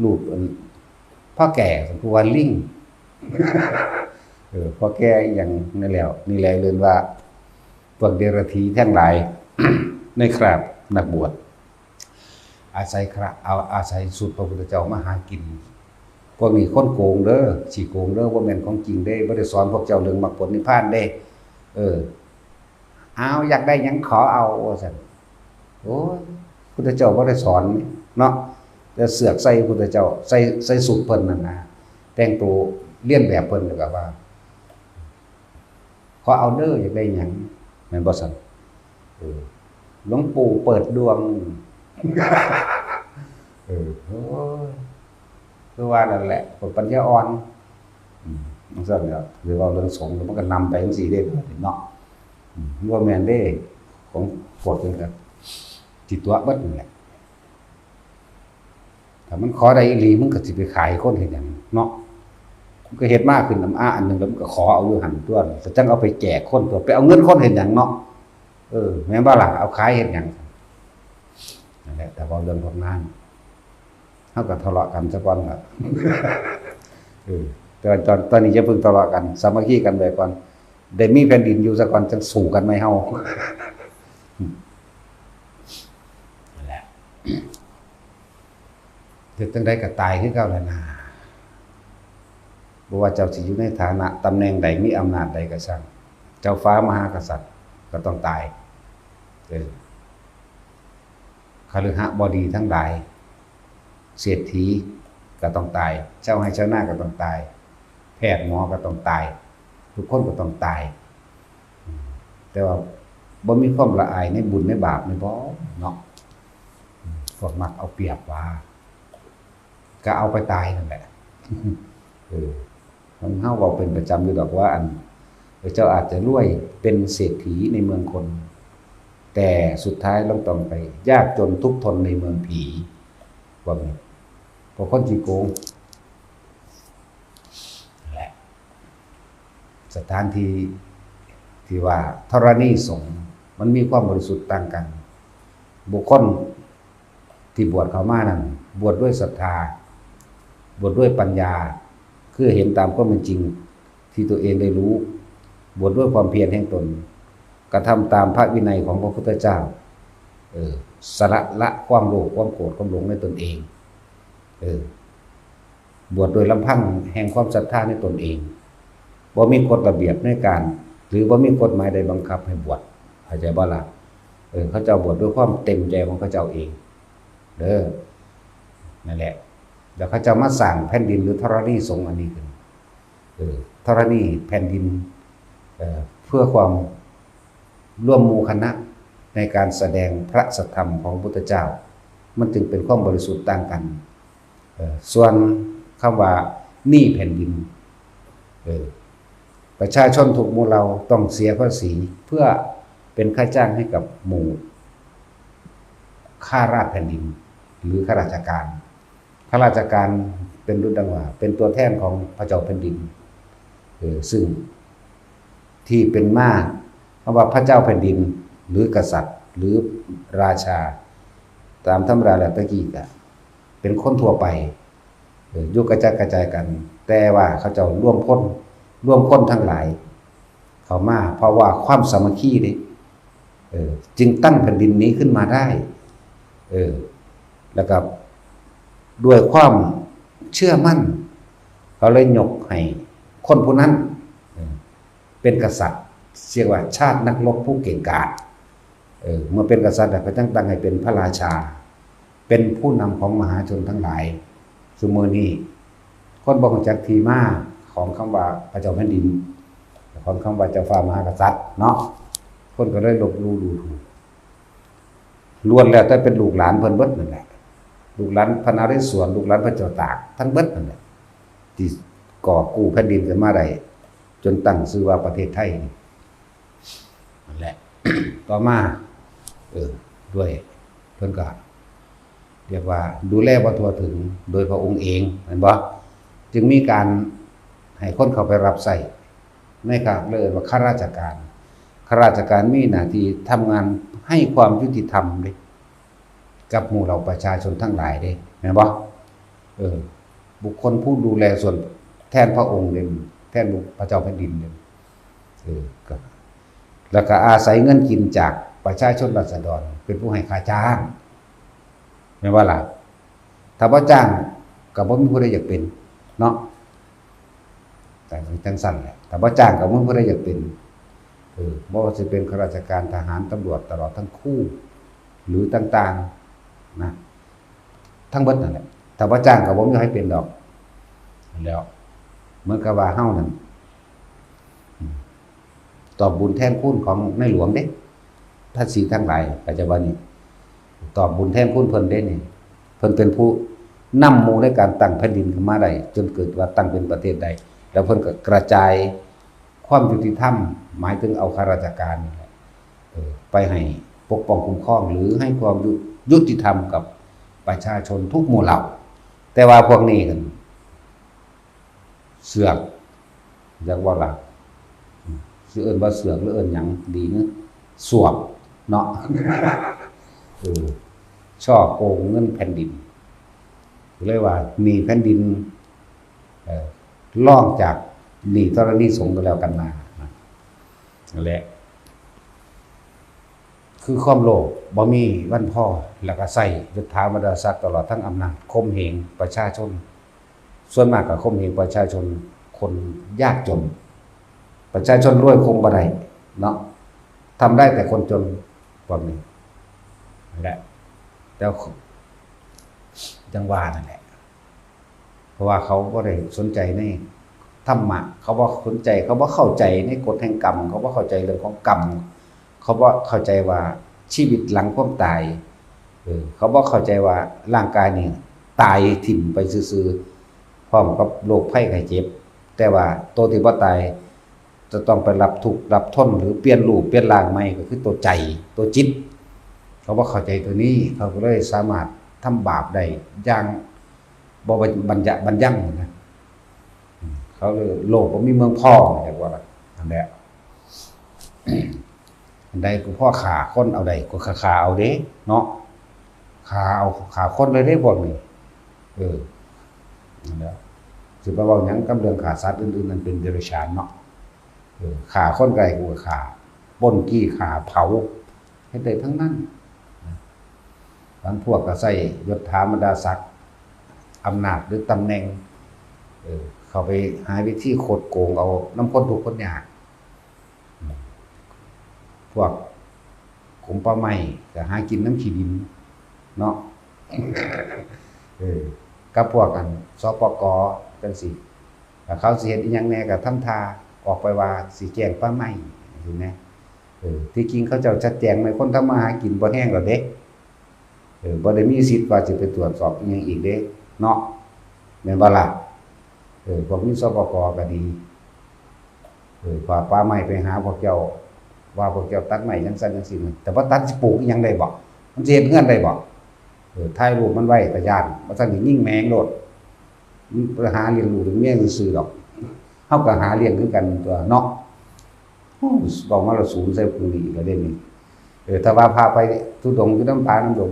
รูปอัน พ่อแก่ ผู้ว่าลิง เออ พ่อแก่อีหยังนั่นแล้ว นี่แหละเรียกว่า พวกเดรัจฉีทั้งหลาย ในคราบนักบวช อาศัยคราบ เอา อาศัยสูตรพระพุทธเจ้ามาหากิน พวกนี้คนโกงเด้อ ขี้โกงเด้อ บ่แม่นของจริงเด้ บ่ได้สอนพวกเจ้าเรื่องมรรคผลนิพพานเด้ เออ เอา อยากได้หยังขอเอา ว่าซั่น โอ้ย พุทธเจ้าบ่ได้สอนเนาะ แต่เสือกใส่พุทธเจ้า ใส่ ใส่สูตรเพิ่นนั่นนะ แต่งตัวเลียนแบบเพิ่น แล้วก็ว่า ขอเอาเด้อ อยากได้หยัง แม่นบ่ซั่น เออ หลวงปู่เปิดดวง เออ โอ้ย คือว่านั่นแหละ คนปัญญาอ่อน อืม จังซั่นแหละ หรือว่าเรื่องสงฆ์มันก็นำไปจังซี่เด้เนาะ อืม บ่แม่นเด้ ของพวกนี้ก็สิตั๋วเบิดนั่นแหละ ถ้ามันขอได้อีหลี มันก็สิไปขายคนเฮ็ดหยังเนาะ มันก็เฮ็ดมาขึ้นน้ำอ้าอันหนึ่ง แล้วมันก็ขอเอาอยู่หั่นตั๊ว ก็จั่งเอาไปแจกคนตั๊ว ไปเอาเงินคนเฮ็ดหยังเนาะ เออ แม่นบ่ล่ะ เอาขายเฮ็ดหยัง นั่นแหละ แต่เว้าเรื่องพวกนั้น เฮาก็ทะเลาะกันซะก่อนล่ะ เออ แต่ว่าตอน ตอนนี้อย่าเพิ่งทะเลาะกัน สามัคคีกันไว้ก่อน ได้มีแผ่นดินอยู่ซะก่อน จั่งสู้กันใหม่เฮา นั่นแหละ เฮ็ดจั่งใดก็ตายคือเก่าแหละนะ บ่ว่าเจ้าสิอยู่ในฐานะตำแหน่งใด มีอำนาจใดก็ช่าง เจ้าฟ้ามหากษัตริย์ก็ต้องตาย เออ คฤหบดีทั้งหลาย เศรษฐีก็ต้องตาย ชาวไร่ชาวนาก็ต้องตาย แพทย์หมอก็ต้องตาย ทุกคนก็ต้องตาย แต่ว่าบ่มีความละอายในบุญในบาปนี่บ่เนาะ พวกมักเอาเปรียบว่า ก็เอาไปตายนั่นแหละ เออ มันเฮาเว้าเป็นประจำอยู่ดอกว่า อัน เจ้าอาจจะรวยเป็นเศรษฐีในเมืองคน แต่สุดท้ายเราต้องไปยากจนทุกข์ทนในเมืองผี ว่าไง เพราะคนขี้โกง นั่นแหละ สถานที่ที่ว่าธรณีสงฆ์ มันมีความบริสุทธิ์ต่างกัน บุคคลที่บวชเข้ามานั้น บวชด้วยศรัทธา บวชด้วยปัญญา คือเห็นตามความเป็นจริงที่ตัวเองได้รู้ บวชด้วยความเพียรแห่งตน กระทำตามพระวินัยของพระพุทธเจ้า เออ สละละความโลภ ความโกรธ ความหลงในตนเอง เออ บวชโดยลำพังแห่งความศรัทธาในตนเอง บ่มีกฎระเบียบในการ หรือบ่มีกฎหมายใดบังคับให้บวช เข้าใจบ่ล่ะ เออ เขาเจ้าบวชด้วยความเต็มใจของเขาเจ้าเอง เด้อ นั่นแหละ แล้วเขาเจ้ามาสร้างแผ่นดินหรือธรณีสงฆ์อันนี้ขึ้น เออ ธรณีแผ่นดิน เอ่อ เพื่อความร่วมหมู่คณะในการแสดงพระสัทธรรมของพระพุทธเจ้า มันจึงเป็นความบริสุทธิ์ต่างกัน เอ่อ ส่วนคำว่าหนี้แผ่นดิน เออ ประชาชนทุกหมู่เหล่าต้องเสียภาษีเพื่อเป็นค่าจ้างให้กับหมู่ข้าราชแผ่นดิน หรือข้าราชการ ข้าราชการเป็นดุจดังว่า เป็นตัวแทนของพระเจ้าแผ่นดิน เออ ซึ่งที่เป็นมา เพราะว่าพระเจ้าแผ่นดิน หรือกษัตริย์ หรือราชา ตามธรรมดาแล้วตะกี้ก็เป็นคนทั่วไป เออ อยู่กระจัดกระจายกัน แต่ว่าเขาเจ้ารวมคน รวมคนทั้งหลาย เข้ามา เพราะว่าความสามัคคีนี่ เออ จึงตั้งแผ่นดินนี้ขึ้นมาได้ เออ แล้วก็ด้วยความเชื่อมั่น เขาเลยยกให้คนผู้นั้น เออ เป็นกษัตริย์ เรียกว่าชาตินักรบผู้เก่งกาจ เออ เมื่อเป็นกษัตริย์แล้วก็จั่งตั้งให้เป็นพระราชา เป็นผู้นำของมหาชนทั้งหลาย ซุมื้อนี้คนบ่รู้จักที่มาของคำว่าพระเจ้าแผ่นดิน ของคำว่าเจ้าฟ้ามหากษัตริย์เนาะ คนก็เลยลบหลู่ดูถูก ล้วนแล้วแต่เป็นลูกหลานเพิ่นเบิดนั่นแหละ ลูกหลานพระนเรศวร ลูกหลานพระเจ้าตาก ทั้งเบิดนั่นแหละ ที่ก่อกู้แผ่นดินขึ้นมาได้ จนตั้งชื่อว่าประเทศไทยนี่ นั่นแหละ ต่อมา เออ ด้วย เพิ่นก็ เรียกว่าดูแลบ่ทั่วถึงโดยพระองค์เอง แม่นบ่ จึงมีการให้คนเข้าไปรับใช้ใน เขาเรียกว่าข้าราชการ ข้าราชการมีหน้าที่ทำงานให้ความยุติธรรมเด้ กับหมู่เหล่าประชาชนทั้งหลายเด้ แม่นบ่ เออ บุคคลผู้ดูแลส่วนแทนพระองค์เด้ แทนพระเจ้าแผ่นดินเด้ เออ ก็ แล้วก็อาศัยเงินกินจากประชาชนราษฎร เป็นผู้ให้ค่าจ้าง แม่นบ่ล่ะ ถ้าบ่จ้างก็บ่มีผู้ใดอยากเป็นเนาะ แต่จั่งซั่นแหละ ถ้าบ่จ้างก็บ่มีผู้ใดอยากเป็น เออ บ่ว่าสิเป็นข้าราชการ ทหาร ตำรวจ ตลอดทั้งครู หรือต่างๆ นะ ทั้งเบิดนั่นแหละ ถ้าบ่จ้างก็บ่มีใครเป็นดอก แล้ว เหมือนกับว่าเฮานั่น อืม ตอบบุญแทนคุณของในหลวงเด้ ภาษีทั้งหลาย ก็จะว่านี่ ตอบบุญแทนคุณเพิ่นเด้นี่ เพิ่นเป็นผู้นำหมู่ในการตั้งแผ่นดินขึ้นมาได้ จนเกิดว่าตั้งเป็นประเทศได้ แล้วเพิ่นก็กระจายความยุติธรรม หมายถึงเอาข้าราชการนี่แหละ เออ ไปให้ปกป้องคุ้มครอง หรือให้ความยุ ยุติธรรมกับประชาชนทุกหมู่เหล่า แต่ว่าพวกนี้หั่น เสือก อยากว่าล่ะ สิเอิ้นว่าเสือกหรือเอิ้นหยังดีเนอะ สวก เนาะ เออ ฉ้อโกงเงินแผ่นดิน เลยว่าหนี้แผ่นดิน เอ่อ รองจากหนี้ธรณีสงฆ์ก็แล้วกันมา นั่นแหละ คือความโลภบ่มีวันพอ แล้วก็ใช้ยศถาบรรดาศักดิ์ตลอดทั้งอำนาจข่มเหงประชาชน ส่วนมากก็ข่มเหงประชาชนคนยากจน ประชาชนรวยข่มบ่ได้เนาะ ทำได้แต่คนจน พวกนี้ นั่นแหละ แต่จั่งว่านั่นแหละ เพราะว่าเขาบ่ได้สนใจในธรรมะ เขาบ่สนใจ เขาบ่เข้าใจในกฎแห่งกรรม เขาบ่เข้าใจเรื่องของกรรม เขาบ่เข้าใจว่าชีวิตหลังความตาย เออ เขาบ่เข้าใจว่าร่างกายนี่ตายถิ่มไปซื่อๆ พร้อมกับโรคภัยไข้เจ็บ แต่ว่าตัวที่บ่ตายจะต้องไปรับทุกข์รับทน หรือเปลี่ยนรูปเปลี่ยนร่างใหม่ ก็คือตัวใจ ตัวจิต เขาบ่เข้าใจตัวนี้ เขาก็เลยสามารถทำบาปได้อย่างบ่บัญญัติบัญญังนะ เขาเลยโลภบ่มีเมืองพอ เรียกว่านั่นแหละ อันใดกูพอฆ่าคนเอาได้ กูก็ฆ่าเอาเด้ เนาะ ฆ่าเอา ฆ่าคนเลยเด้พวกนี้ เออ นั่นแหละ สิไปเว้าหยังกับเรื่องฆ่าสัตว์อื่นๆ นั่นเป็นเดรัจฉานเนาะ เออ ฆ่าคนก็ได้ กูก็ฆ่า ปล้นจี้ฆ่าเผา เฮ็ดได้ทั้งนั้น บางพวกก็ใช้ยศถาบรรดาศักดิ์ อำนาจหรือตำแหน่ง เออ เข้าไปหาวิธีคดโกงเอานำคนทุกข์คนยาก พวกกรมป่าไม้ก็หากินนำขี้ดินเนาะ เออ กับพวกอัน สปก จั่งซี้ ถ้าเขาสิเฮ็ดอิหยังแหน่ก็ทำท่าออกไปว่าสิแจ้งป่าไม้ จั่งซี้แหม เออ ที่จริงเขาเจ้าจัดแจงให้คนทำมาหากินบ่แฮงแล้วเด้ เออ บ่ได้มีสิทธิ์ว่าสิไปตรวจสอบอิหยังอีกเด้ เนาะ แม่นบ่ล่ะ เออ พวกมี สปก ก็ดี เออ พาป่าไม้ไปหาพวกเจ้า ว่าพวกเจ้าตัดไม้จั่งซั้นจั่งซี้ แต่บ่ตัดสิปลูกอิหยังได้บ่ มันสิเฮ็ดเฮือนได้บ่ เออ ถ่ายรูปมันไว้ ตาย้าน ว่าซั่น นี่ยิงแม่งโลด มันไปหาเลี้ยงลูกเลี้ยงเมียซื่อๆดอก เฮาก็หาเลี้ยงคือกันตัวเนาะ โอ้ เว้ามาแล้วสูนใส่ผู้นี้อีกแล้วเด้นี่ เออ ถ้าว่าพาไปธุดงค์อยู่นำป่านำดง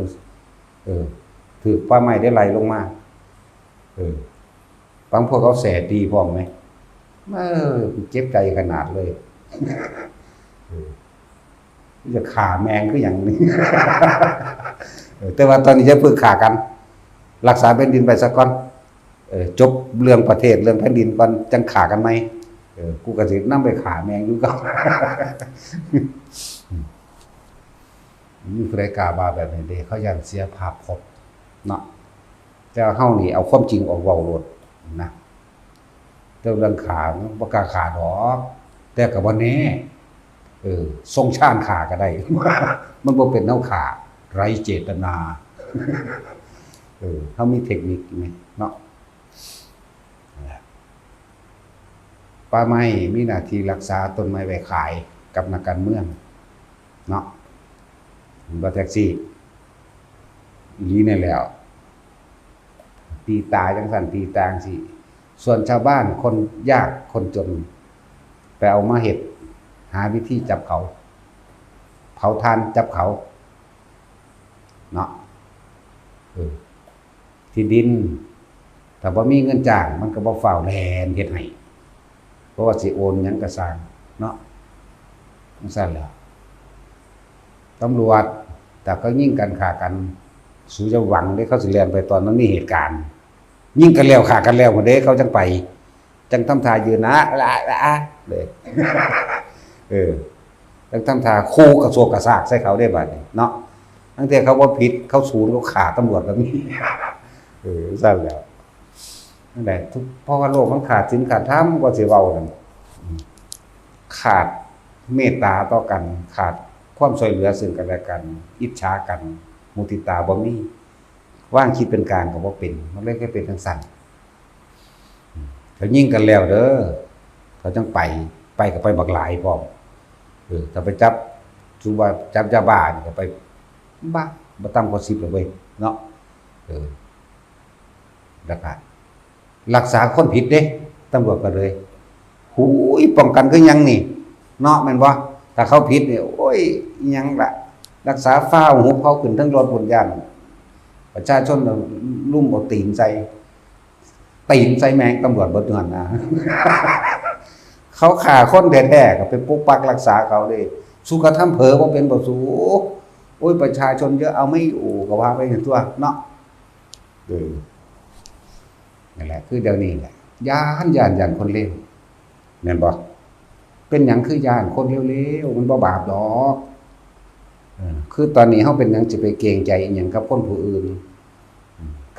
เออ ถืกป่าไม้ได้ไล่ลงมา เออ บางพวกเขาแส่ตีพร้อมไหม เออ เจ็บใจขนาดเลย เออ จะฆ่าแม่งคือหยังนี่ เออ แต่ว่าตอนนี้อย่าเพิ่งฆ่ากัน รักษาแผ่นดินไปซะก่อน เออ จบเรื่องประเทศเรื่องแผ่นดินก่อน จั่งฆ่ากันใหม่ เออ กูก็สินำไปฆ่าแม่งอยู่เก่า มีผู้ใดกล้าว่าแบบนี้เด้ เขาย้านเสียภาพพจน์เนาะ แต่ว่าเฮานี่เอาความจริงออกเว้าโลดนะ แต่เรื่องฆ่ามันบ่กล้าฆ่าดอก แต่ก็บ่แน่ เออ ส่งชาญฆ่าก็ได้ มันบ่เป็นแนวฆ่า ไร้เจตนา เออ เฮามีเทคนิคไหมเนาะ ป่าไม้มีหน้าที่รักษาต้นไม้ไว้ขายกับนักการเมืองเนาะ เห็นบ่ แท็กซี่ อีหลีนี่แหล้ว ตีตาจั่งซั่น ตีตาจั่งซี้ ส่วนชาวบ้านคนยากคนจน ไปเอามาเฮ็ด หาวิธีจับเขา เผาถ่านจับเขา เนาะ เออ ที่ดิน ถ้าบ่มีเงินจ้าง มันก็บ่ฟ้าวแล่นเฮ็ดให้ เพราะว่าสิโอนหยังก็ซ่างเนาะ จั่งซั่นแหละ ตำรวจ ถ้าเขายิงกันฆ่ากัน สูอย่าหวังเด้ เขาสิแล่นไปตอนมันมีเหตุการณ์ ยิงกันแล้วฆ่ากันแล้วพุ้นเด้ เขาจั่งไป จั่งทำท่ายืนนะ ละ ละ เลย เออ จั่งทำท่าคู่กระโซกกระซากใส่เขาได้บัดนี้เนาะ ตั้งแต่เขาบ่ผิด เขาสูน เขาฆ่าตำรวจก็มี เออ ซั่นแหล้ว นั่นแหละ ทุก เพราะว่าโลกมันขาดศีลขาดธรรม ก็สิเว้านั่น อืม ขาดเมตตาต่อกัน ขาดความช่วยเหลือซึ่งกันและกัน อิจฉากัน มุทิตาบ่มี วางจิตเป็นกลางก็บ่เป็น มันเลยแค่เป็นจั่งซั่น อืม เขายิงกันแล้วเด้อ เขาจั่งไป ไปก็ไปบักหลายพร้อม เออ ถ้าไปจับ สมมุติว่าจับยาบ้านี่ก็ไป บ้า บ่ต่ำกว่าสิบแล้วเว้ย เนาะ เออ แล้วก็รักษาคนผิดเด้ ตำรวจก็เลย หูย ป้องกันคือหยังนี่ เนาะ แม่นบ่ ถ้าเขาผิดนี่ โอ้ย อิหยังล่ะ รักษาฟ้าวหุบเขาขึ้นเทิงรถพุ้น ย้านประชาชนลุมเอาตีนใส่ ตีนใส่แม่งตำรวจเบิดอยู่หั่นนะ เขาฆ่าคนแท้ๆ ก็ไปปกปักรักษาเขาเด้ สูกระทำเผลอบ่เป็นบ่สู โอ้ย ประชาชนเยอะเอาไม่อยู่ ก็ว่าไปซั่นตั๊วเนาะ เออ นั่นแหละ คือเดี๋ยวนี้แหละ ย้าน ย้าน ย้านคนเลว แม่นบ่ เป็นหยังคือย้านคนเลวๆ มันบ่บาปดอก เออ คือตอนนี้เฮาเป็นหยังสิไปเกรงใจอิหยังกับคนผู้อื่น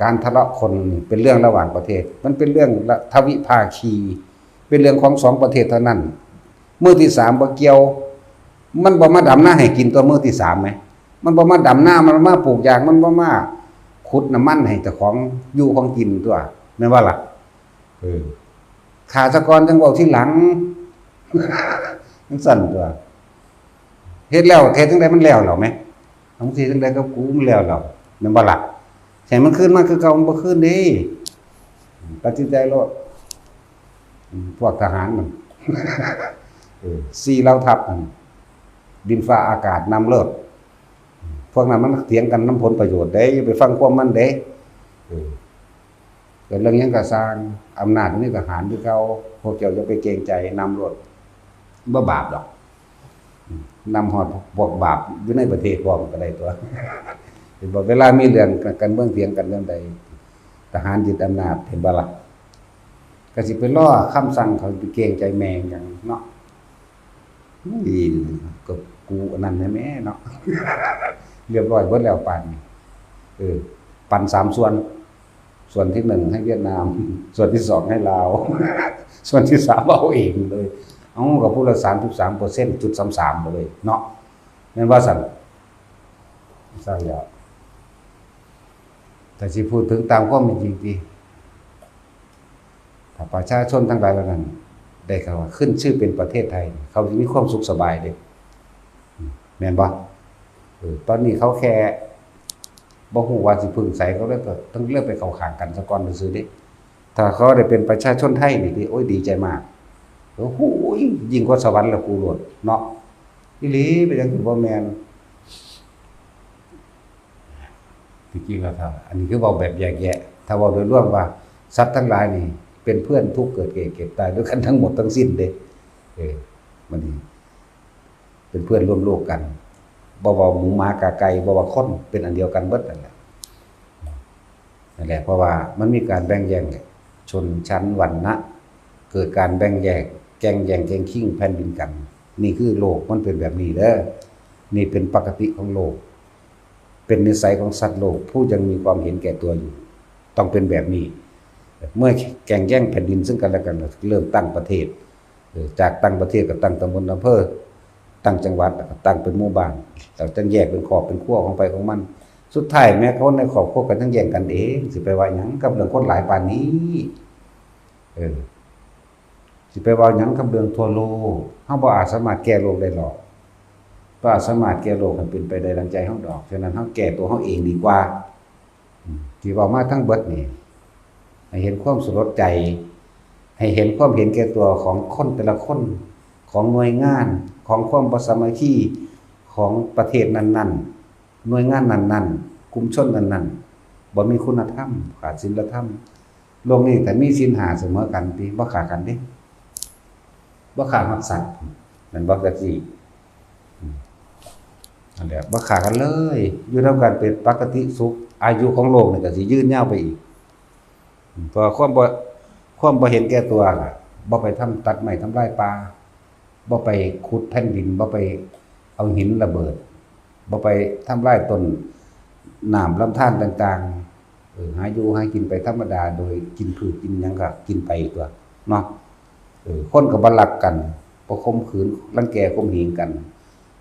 การทะเลาะคนนี่เป็นเรื่องระหว่างประเทศ มันเป็นเรื่องละ ทวิภาคี เป็นเรื่องของสองประเทศเท่านั้น มือที่สามบ่เกี่ยว มันบ่มาดำนาให้กินตั๊ว มือที่สามแหม มันบ่มาดำนา มันบ่มาปลูกยาง มันบ่มาขุดน้ำมันให้เจ้าของอยู่ของกินตั๊ว แม่นบ่ล่ะ เออ ฆ่าซะก่อนจั่งเว้าทีหลัง จั่งซั่นตั๊ว เฮ็ดแล้ว เฮ็ดจั่งใดมันแล้วแล้วแหม จั่งซี้จั่งใดกับกูมันแล้วแล้ว แม่นบ่ล่ะ ให้มันคืนมาคือเก่ามันบ่คืนเด้ ตัดสินใจโลด อืม พวกทหารนั่น เออ สี่เหล่าทัพนั่น ดินฟ้าอากาศนำโลด พวกนั้นมันเถียงกันนำผลประโยชน์เด้ อย่าไปฟังความมันเด้ เออ เกิดเรื่องหยังก็ซ่าง อำนาจอยู่ในทหารคือเก่า พวกเจ้าอย่าไปเกรงใจ นำโลด บ่บาปดอก นำฮอดพวกบาปอยู่ในประเทศพร้อมก็ได้ตั๊ว เห็นบ่ เวลามีเรื่องการเมืองเถียงกันเรื่องใด ทหารยึดอำนาจ เห็นบ่ล่ะ ก็สิไปรอคำสั่งเขา ไปเกรงใจแม่งหยังเนาะ อุ้ย ก็กูอันนั้นแหมเนาะ เรียบร้อยเบิดแล้วป่านนี้ เออ ปันสามส่วน ส่วนที่หนึ่งให้เวียดนาม ส่วนที่สองให้ลาว ส่วนที่สามเอาเองเลย เอาก็ผู้ละสามสิบสามเปอร์เซ็นต์จุดสามสามเลยเนาะ แม่นว่าซั่น ซั่นแล้ว แต่สิพูดถึงตามความเป็นจริงติ ถ้าประชาชนทั้งหลายเหล่านั้น ได้เข้าว่าขึ้นชื่อเป็นประเทศไทย เขาสิมีความสุขสบายเด้ แม่นบ่ เออ ตอนนี้เขาแค่ บ่ฮู้ว่าสิพึ่งไส เขาเลยก็ต้องเลือกไปเข้าข้างกันซะก่อนซื่อๆเด้ ถ้าเขาได้เป็นประชาชนไทยนี่ติ โอ้ย ดีใจมาก โอ้โห ยิ่งกว่าสวรรค์ละกูโลดเนาะ อีหลี เป็นจั่งซี้บ่แม่น ที่จริงแล้วถ้า อันนี้คือเว้าแบบแยกแยะ ถ้าเว้าโดยรวมว่าสัตว์ทั้งหลายนี่เป็นเพื่อนทุกข์เกิดแก่เจ็บตายด้วยกันทั้งหมดทั้งสิ้นเด้ เออ มันนี่เป็นเพื่อนร่วมโลกกัน บ่ว่าหมูหมากาไก่ บ่ว่าคน เป็นอันเดียวกันเบิดนั่นแหละ นั่นแหละ เพราะว่ามันมีการแบ่งแยกชนชั้นวรรณะ เกิดการแบ่งแยก แก่งแย่งแก่งชิงแผ่นดินกัน นี่คือโลกมันเป็นแบบนี้เด้อ นี่เป็นปกติของโลก เป็นนิสัยของสัตว์โลก ผู้ยังมีความเห็นแก่ตัวอยู่ ต้องเป็นแบบนี้ เมื่อแก่งแย่งแผ่นดินซึ่งกันและกัน เริ่มตั้งประเทศ เออ จากตั้งประเทศก็ตั้งตำบลอำเภอ ตั้งจังหวัด แล้วก็ตั้งเป็นหมู่บ้าน แล้วจั่งแยกเป็นครอบเป็นครัวของไผของมัน สุดท้ายแม้คนในครอบครัวก็ยังแย่งกันเอง สิไปว่าหยังกับเรื่องคนหลายปานนี้ เออ สิไปเว้าหยังกับเรื่องทั่วโลก เฮาบ่อาจสามารถแก้โลกได้หรอก บ่อาจสามารถแก้โลกให้เป็นไปได้ดังใจเฮาดอก ฉะนั้นเฮาแก้ตัวเฮาเองดีกว่า อืม ที่เว้ามาทั้งเบิดนี่ ให้เห็นความสลดใจ ให้เห็นความเห็นแก่ตัวของคนแต่ละคน ของหน่วยงาน ของความบ่สามัคคี ของประเทศนั้นๆ หน่วยงานนั้นๆ กลุ่มชนนั้นๆ บ่มีคุณธรรม ขาดศีลธรรม โลกนี้ถ้ามีศีลห้าเสมอกันติ บ่ฆ่ากันเด้ บ่ฆ่าฮอดสัตว์ แม่นบ่จั่งซี้ อืม นั่นแหละ บ่ฆ่ากันเลย อยู่นำกันเป็นปกติสุข อายุของโลกนี่ก็สิยืนยาวไปอีก อืม เพราะว่าความบ่ ความบ่เห็นแก่ตัวล่ะ บ่ไปทำ ตัดไม้ทำลายป่า บ่ไปขุดแผ่นดิน บ่ไปเอาหินระเบิด บ่ไปทำลายต้นน้ำลำธารต่างๆ เออ หาอยู่หากินไปธรรมดา โดยกินพืชกินหยังก็กินไปตั๊วเนาะ เออ คนก็บ่ลักกัน บ่ข่มขืน รังแกข่มเหงกัน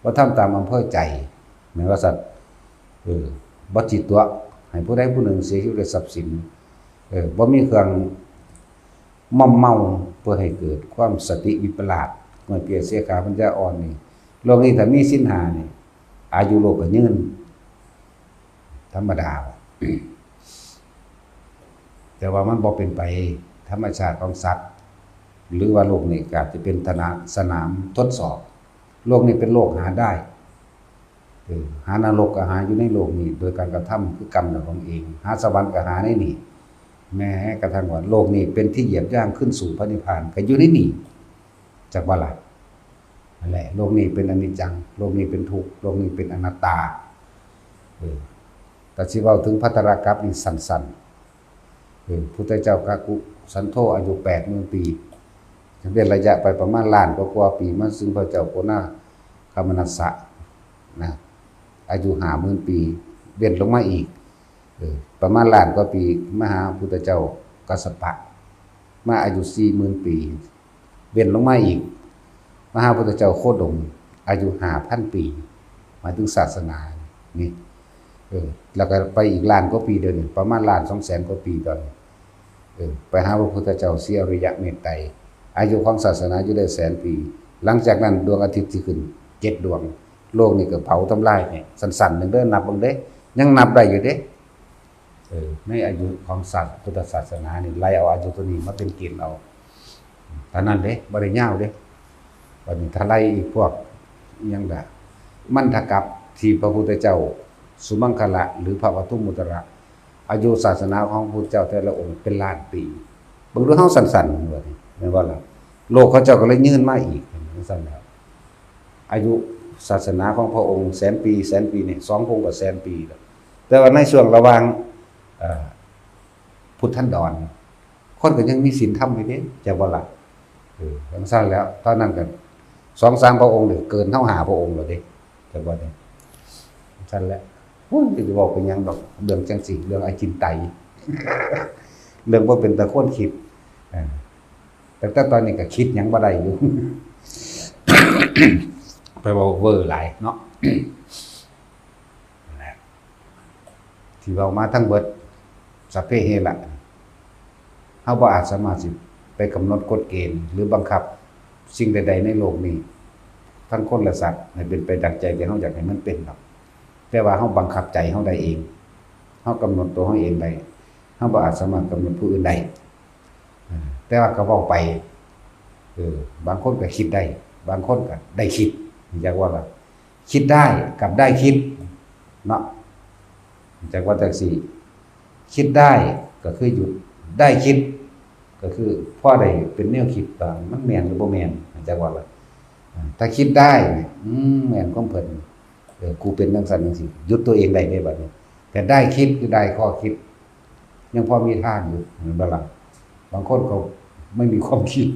บ่ทำตามอำเภอใจ แม่นว่าซั่น เออ บ่จิตตั๋ว ให้ผู้ใดผู้หนึ่งเสียชีวิตด้วยทรัพย์สิน เออ บ่มีเครื่องมอมเมาเพื่อให้เกิดความสติวิปลาส ง่อยเปียเสียขาปัญญาอ่อนนี่ โลกนี้ถ้ามีศีลห้านี่ อายุโลกก็ยืน ธรรมดา แต่ว่ามันบ่เป็นไปธรรมชาติของสัตว์ หรือว่าโลกนี้ก็อาจจะเป็นสนาม สนามทดสอบ โลกนี้เป็นโลกหาได้ เออ หานรกก็หาอยู่ในโลกนี้ โดยการกระทำคือกรรมของเอง หาสวรรค์ก็หาในนี่ แม้กระทั่งว่าโลกนี้เป็นที่เหยียบย่างขึ้นสู่พระนิพพานก็อยู่ในนี่ จักบ่ล่ะ นั่นแหละ โลกนี้เป็นอนิจจัง โลกนี้เป็นทุกข์ โลกนี้เป็นอนัตตา เออ แต่สิเว้าถึงภัททรกัปปะนี่สั้นๆ เออ พุทธเจ้ากักกุสันโธอายุแปดหมื่นปี เว้นระยะไปประมาณล้านกว่าๆปี มาถึงพระเจ้าโกนาคมนัสสะนะ อายุห้าหมื่นปี เว้นลงมาอีก เออ ประมาณล้านกว่าปี มาหาพุทธเจ้ากัสสปะ มาอายุสี่หมื่นปี เว้นลงมาอีก มาหาพุทธเจ้าโคดม อายุห้าพันปี หมายถึงศาสนานี่ เออ แล้วก็ไปอีกล้านกว่าปีเดี๋ยวนี้ ประมาณล้านสองแสนกว่าปีตอนนี้ เออ ไปหาพระพุทธเจ้าศรีอริยะเมตไตร อายุของศาสนาอยู่ได้แสนปี หลังจากนั้นดวงอาทิตย์สิขึ้นเจ็ดดวง โลกนี่ก็เผาทำลายเนี่ย สั้นๆหนึ่งเด้อ นับเบิ่งเด้ ยังนับได้อยู่เด้ เออ ในอายุของศาส- พุทธศาสนานี่ ไล่เอาอายุตัวนี้มาเป็นเกณฑ์เอา เท่านั้นเด้ บ่ได้ยาวเด้ บัดนี้ถ้าไล่อีกพวกอิหยังล่ะ มันทกัปที่พระพุทธเจ้าสุมังคละ หรือพระปทุมมุตระ อายุศาสนาของพระพุทธเจ้าแต่ละองค์เป็นล้านปี เบิ่งดูเฮาสั้นๆ บัดนี้ แม่นบ่ล่ะ โลกเขาเจ้าก็เลยยืนมาอีก จั่งซั่นแล้ว อายุศาสนาของพระองค์แสนปี แสนปีนี่ สองพระองค์ก็แสนปีแล้ว แต่ว่าในช่วงระหว่าง เอ่อ พุทธันดร คนก็ยังมีศีลธรรมอยู่เด้ จักบ่ล่ะ เออ จั่งซั่นแล้ว ตอนนั้นก็สองสามพระองค์นี่เกินเฮาห้าพระองค์แล้วเด้ จักบ่เด้ จั่งซั่นแหละ โอ้ย สิเว้าไปหยังดอก เรื่องจั่งซี้ เรื่องอจินไตย เรื่องบ่เป็นตาควรคิด เออ แต่ แต่ตอนนี้ก็คิดหยังบ่ได้อยู่ ไปเว้าเวอร์หลายเนาะ นั่นแหละ ที่เว้ามาทั้งเบิด สัพเพเหระ เฮาบ่อาจสามารถสิไปกำหนดกฎเกณฑ์ หรือบังคับสิ่งใดๆในโลกนี้ ทั้งคนและสัตว์ ให้เป็นไปดังใจที่เฮาอยากให้มันเป็นดอก แต่ว่าเฮาบังคับใจเฮาได้เอง เฮากำหนดตัวเฮาเองได้ เฮาบ่อาจสามารถกำหนดผู้อื่นได้ เออ แต่ว่าก็เว้าไป เออ บางคนก็คิดได้ บางคนก็ได้คิด จักว่าล่ะ คิดได้กับได้คิด เนาะ จักว่าจังซี่ คิดได้ก็คือหยุด ได้คิดก็คือพอได้เป็นแนวคิดว่ามันแม่นหรือบ่แม่น จักว่าล่ะ อ่า ถ้าคิดได้เนี่ย อืม แม่นความเพิ่น เออ กูเป็นจังซั่นจังซี่ หยุดตัวเองได้เด้บัดนี้ แต่ได้คิดคือได้ข้อคิด ยังพอมีทางอยู่ แม่นบ่ล่ะ บางคนเขาไม่มีความคิด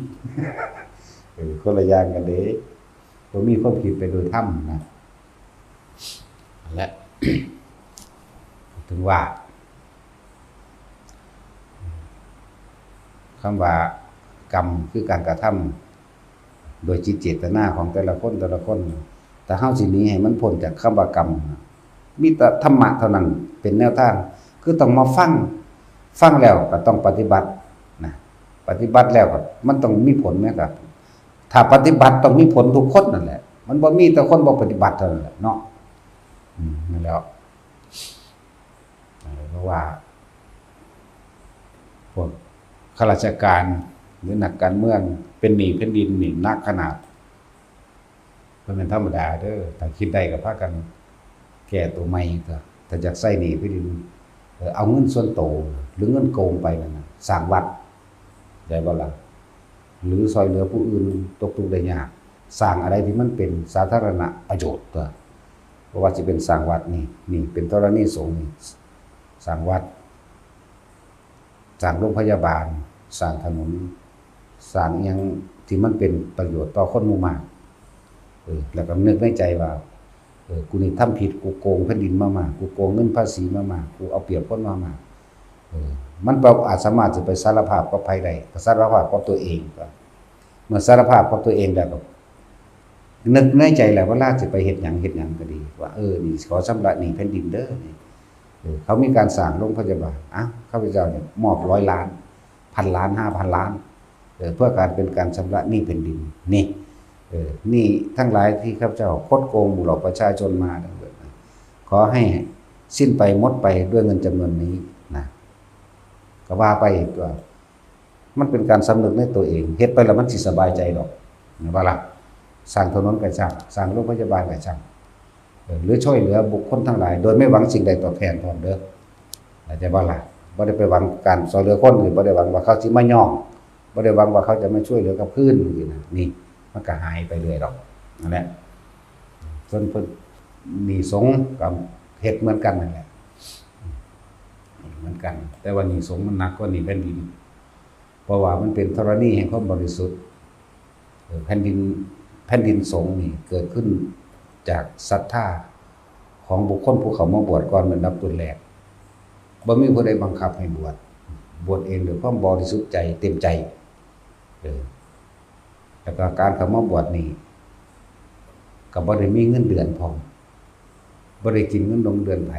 เออ คนละอย่างกันเด้ บ่มีความคิดไปโดยธรรมนะ และ ถึงว่า คำว่ากรรมคือการกระทำโดยจิตเจตนาของแต่ละคนแต่ละคน แต่เฮาสิหนีให้มันพ้นจากคำว่ากรรม มีแต่ธรรมะเท่านั้นเป็นแนวทาง คือต้องมาฟัง ฟังแล้วก็ต้องปฏิบัตินะ ปฏิบัติแล้วก็มันต้องมีผลแม่นครับ ถ้าปฏิบัติต้องมีผลทุกคนนั่นแหละ มันบ่มีแต่คนบ่ปฏิบัติเท่านั้นแหละเนาะ อืม นั่นแหล้ว เอ่อ เพราะว่า พวกข้าราชการหรือนักการเมืองเป็นหนี้แผ่นดินนี่หนักขนาด บ่แม่นธรรมดาเด้อ ถ้าคิดได้ก็พากันแก้ตัวใหม่เถาะ ถ้าอยากใช้หนี้แผ่นดิน เอ่อ เอาเงินส่วนตัวหรือเงินโกงไปนั่นน่ะ สร้างวัด ได้บ่ล่ะ หรือช่วยเหลือผู้อื่นตกทุกข์ได้ยาก สร้างอะไรที่มันเป็นสาธารณประโยชน์เถาะ บ่ว่าสิเป็นสร้างวัดนี่ นี่เป็นธรณีสงฆ์นี่ สร้างวัด สร้างโรงพยาบาล สร้างถนน สร้างอิหยังที่มันเป็นประโยชน์ต่อคนหมู่มาก เออ แล้วก็นึกในใจว่า เออ กูนี่ทำผิด กูโกงแผ่นดินมามาก กูโกงเงินภาษีมามาก กูเอาเปรียบคนมามาก เออ มันบ่อาจสามารถสิไปสารภาพกับไผได้ ก็สารภาพกับตัวเองก่อน เมื่อสารภาพกับตัวเองแล้วก็ นึกในใจแล้ว เวลาสิไปเฮ็ดหยัง เฮ็ดหยังก็ดี ว่า เออ นี่ขอชำระหนี้แผ่นดินเด้อ นี่ เออ เขามีการสร้างโรงพยาบาล อ่ะ ข้าพเจ้าเนี่ยมอบร้อยล้าน พันล้าน ห้าพันล้าน เออ เพื่อการเป็นการชำระหนี้แผ่นดิน นี่ เออ หนี้ทั้งหลายที่ข้าพเจ้าคดโกงบุหลอกประชาชนมาทั้งหมดนะ ขอให้สิ้นไปหมดไปด้วยเงินจำนวนนี้นะ ก็ว่าไปตัว มันเป็นการสำนึกในตัวเอง เฮ็ดไปแล้วมันสิสบายใจดอก แม่นบ่ล่ะ สร้างถนนก็ช่าง สร้างโรงพยาบาลก็ช่าง เออ หรือช่วยเหลือบุคคลทั้งหลาย โดยไม่หวังสิ่งใดตอบแทนพร้อมเด้อ เข้าใจบ่ล่ะ บ่ได้ไปหวังการช่วยเหลือคน หรือบ่ได้หวังว่าเขาสิมาย้อง บ่ได้หวังว่าเขาจะมาช่วยเหลือกับคืนจังซี้นะ นี่ มันก็หายไปเรื่อยดอก นั่นแหละ ส่วนเพิ่น หนี้สงฆ์ก็เฮ็ดเหมือนกันนั่นแหละ เหมือนกัน แต่ว่าหนี้สงฆ์มันหนักกว่าหนี้แผ่นดิน เพราะว่ามันเป็นธรณีแห่งความบริสุทธิ์ เอ่อ แผ่นดิน แผ่นดินสงฆ์นี่เกิดขึ้นจากศรัทธาของบุคคลผู้เข้ามาบวชก่อนเป็นอันดับต้นแรก บ่มีผู้ใดบังคับให้บวช บวชเองด้วยความบริสุทธิ์ใจเต็มใจ เออ แล้วก็การเข้ามาบวชนี่ ก็บ่ได้มีเงินเดือนพร้อม บ่ได้กินเงินเดือนไผ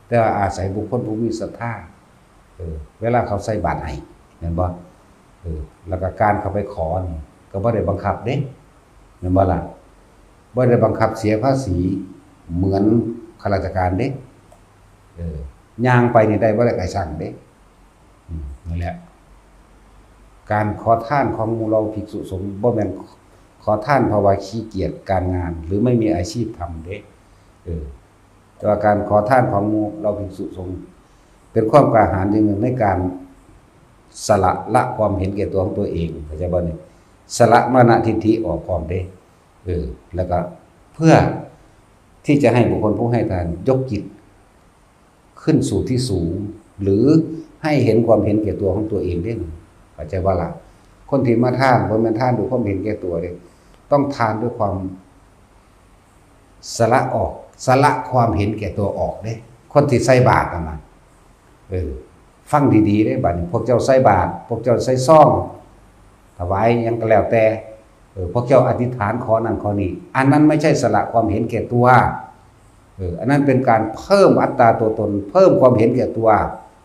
แต่ว่าอาศัยบุคคลผู้มีศรัทธา เออ เวลาเขาใส่บาตรให้ แม่นบ่ เออ แล้วก็การเข้าไปขอนี่ ก็บ่ได้บังคับเด้ แม่นบ่ล่ะ บ่ได้บังคับเสียภาษีเหมือนข้าราชการเด้ เออ ย่างไปนี่ได้บ่ได้ไก่สั่งเด้ อืม นั่นแหละ การขอทานของหมู่เหล่าภิกษุสงฆ์บ่แม่นขอทานเพราะว่าขี้เกียจการงาน หรือไม่มีอาชีพทำเด้ เออ แต่ว่าการขอทานของหมู่เหล่าภิกษุสงฆ์ เป็นความกล้าหาญอย่างหนึ่งในการสละละความเห็นแก่ตัวของตัวเอง เข้าใจบ่นี่ สละมานะทิฏฐิออกพร้อมเด้ เออ แล้วก็เพื่อที่จะให้บุคคลผู้ให้ทานยกจิต ขึ้นสู่ที่สูง หรือให้เห็นความเห็นแก่ตัวของตัวเองเด้ เข้าใจบ่ล่ะ คนที่มาทานบ่แม่นทานด้วยความเห็นแก่ตัวเด้ ต้องทานด้วยความสละออก สละความเห็นแก่ตัวออกเด้ คนที่ใส่บาตรนั่นน่ะ เออ ฟังดีๆเด้ บัดนี้พวกเจ้าใส่บาตร พวกเจ้าใส่ซอง ถวายหยังก็แล้วแต่ เออ พวกเจ้าอธิษฐานขอนั่นขอนี่ อันนั้นไม่ใช่สละความเห็นแก่ตัว เออ อันนั้นเป็นการเพิ่มอัตตาตัวตน เพิ่มความเห็นแก่ตัว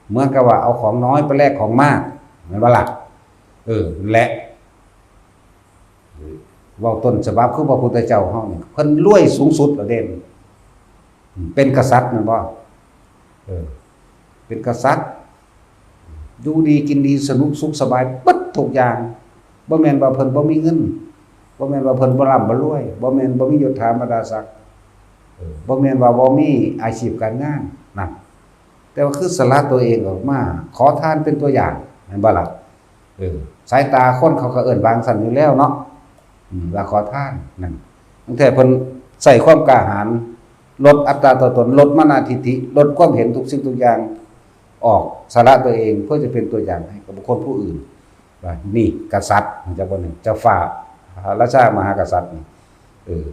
เหมือนกับว่าเอาของน้อยไปแลกของมาก แม่นบ่ล่ะ เออ และ เว้าต้นฉบับคือพระพุทธเจ้าเฮานี่ เพิ่นรวยสูงสุดแล้วเด้ เป็นกษัตริย์แม่นบ่ เออ เป็นกษัตริย์ อยู่ดีกินดี สนุกสุขสบายเบิดทุกอย่าง บ่แม่นว่าเพิ่นบ่มีเงิน บ่แม่นว่าเพิ่นบ่ร่ำบ่รวย บ่แม่นบ่มียศถาบรรดาศักดิ์ เออ บ่แม่นว่าบ่มีอาชีพการงาน นั่น แต่ว่าคือสละตัวเองออกมา ขอทานเป็นตัวอย่าง แม่นบ่ล่ะ? เออ สายตาคนเขาก็เอิ้นว่าจั่งซั้นอยู่แล้วเนาะ อืม ว่าขอทาน นั่น ตั้งแต่เพิ่นใช้ความกล้าหาญ ลดอัตตาตัวตน ลดมานะทิฏฐิ ลดความเห็นทุกสิ่งทุกอย่างออก สละตัวเองเพื่อจะเป็นตัวอย่างให้กับบุคคลผู้อื่น ว่านี่กษัตริย์ เจ้าคนหนึ่ง เจ้าฟ้า พระราชามหากษัตริย์นี่ เออ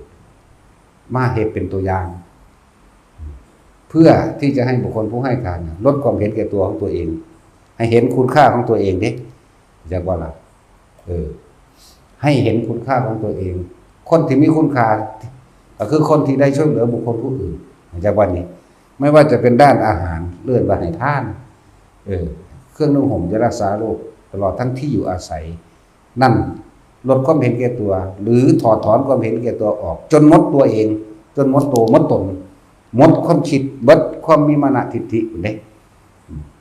มาเฮ็ดเป็นตัวอย่าง เพื่อที่จะให้บุคคลผู้ให้ทานน่ะ ลดความเห็นแก่ตัวของตัวเอง ให้เห็นคุณค่าของตัวเองเด้ จักว่าล่ะ เออ ให้เห็นคุณค่าของตัวเอง คนที่มีคุณค่า ก็คือคนที่ได้ช่วยเหลือบุคคลผู้อื่น จักว่านี้ ไม่ว่าจะเป็นด้านอาหาร เอิ้นว่าให้ทาน เออ เครื่องนุ่งห่มยารักษาโรค ตลอดทั้งที่อยู่อาศัย นั่น ลดความเห็นแก่ตัว หรือถอดถอนความเห็นแก่ตัวออก จนหมดตัวเอง จนหมดตัว หมดตน หมดความคิด เบิดความมีมานะทิฏฐิพู้นเด้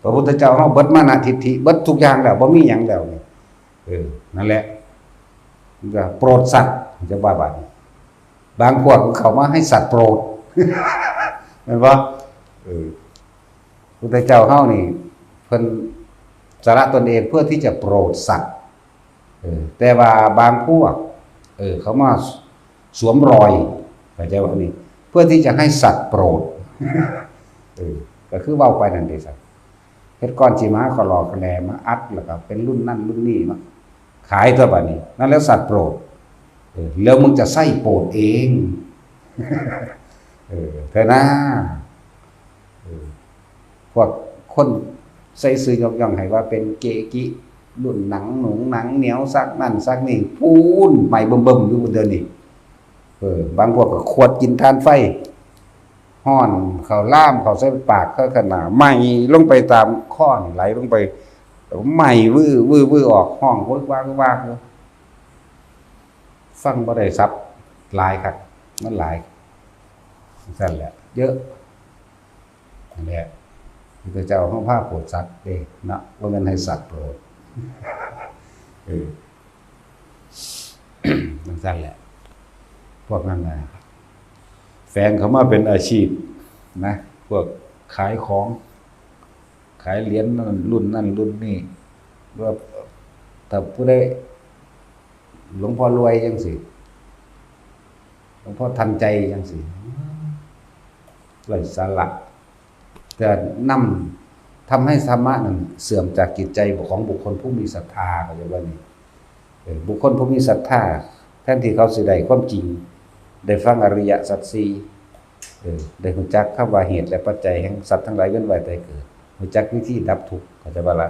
พระพุทธเจ้าเฮาเบิดมานะทิฏฐิ เบิดทุกอย่างแล้ว บ่มีหยังแล้วนี่ เออ นั่นแหละ ก็โปรดสัตว์ จะว่าบาดนี้ บางพวกเข้ามาให้สัตว์โปรด แม่นบ่? เออ พุทธเจ้าเฮานี่ เพิ่นสละตนเองเพื่อที่จะโปรดสัตว์ เออ แต่ว่าบางพวก เออ เขามาสวมรอย เข้าใจบ่นี่? เพื่อที่จะให้สัตว์โปรด เออ ก็คือเว้าไปนั่นเด้ สัตว์ เฮ็ดก้อนขี้หมาขะหลอกขะแหลมาอัด แล้วก็เป็นรุ่นนั่นรุ่นนี้มาขายตัวบัดนี้ นั่นแล้วสัตว์โปรด เออ แล้วมึงจะไส้โปรดเอง เออ เถอะนะ เออ พวกคนใส่ซื่อยกย่องให้ว่าเป็นเกกิ รุ่นหนังหนุงหนังเหนียว ซักนั่นซักนี่ พู้น ใหม่เบิ่มๆอยู่เดี๋ยวนี้ เออ บางพวกก็ขวดกินถ่านไฟ ฮ้อน เข้าลามเข้าใส่ปาก เข้าขนาด ไหม้ลงไปตามคอนี่ ไหลลงไป ไหม้วื้อวื้อวื้อออก ฮ้องวึกวากวึกวากอยู่ ฟังบ่ได้สับ หลายคัก มันหลาย จั่งซั้นแหละ เยอะ นั่นแหละ พระเจ้าเฮาพาโปรดสัตว์เด้เนาะ บ่แม่นให้สัตว์โปรด เออ จั่งซั้นแหละ พวกนั้นน่ะ แฝงเข้ามาเป็นอาชีพนะ พวกขายของ ขายเหรียญนั่น รุ่นนั่นรุ่นนี้ ว่าถ้าผู้ใด หลวงพ่อรวยจั่งซี้ หลวงพ่อทันใจจั่งซี้ ไร้สาระ แต่นำ ทำให้ธรรมะนั้นเสื่อมจากจิตใจของบุคคลผู้มีศรัทธา เข้าใจบ่นี่? เออ บุคคลผู้มีศรัทธา แทนที่เขาสิได้ความจริง ได้ฟังอริยสัจสี่ เออ ได้รู้จักคำว่าเหตุและปัจจัยแห่งสัตว์ทั้งหลายเวียนว่ายตายเกิด รู้จักวิธีดับทุกข์ เข้าใจบ่ล่ะ?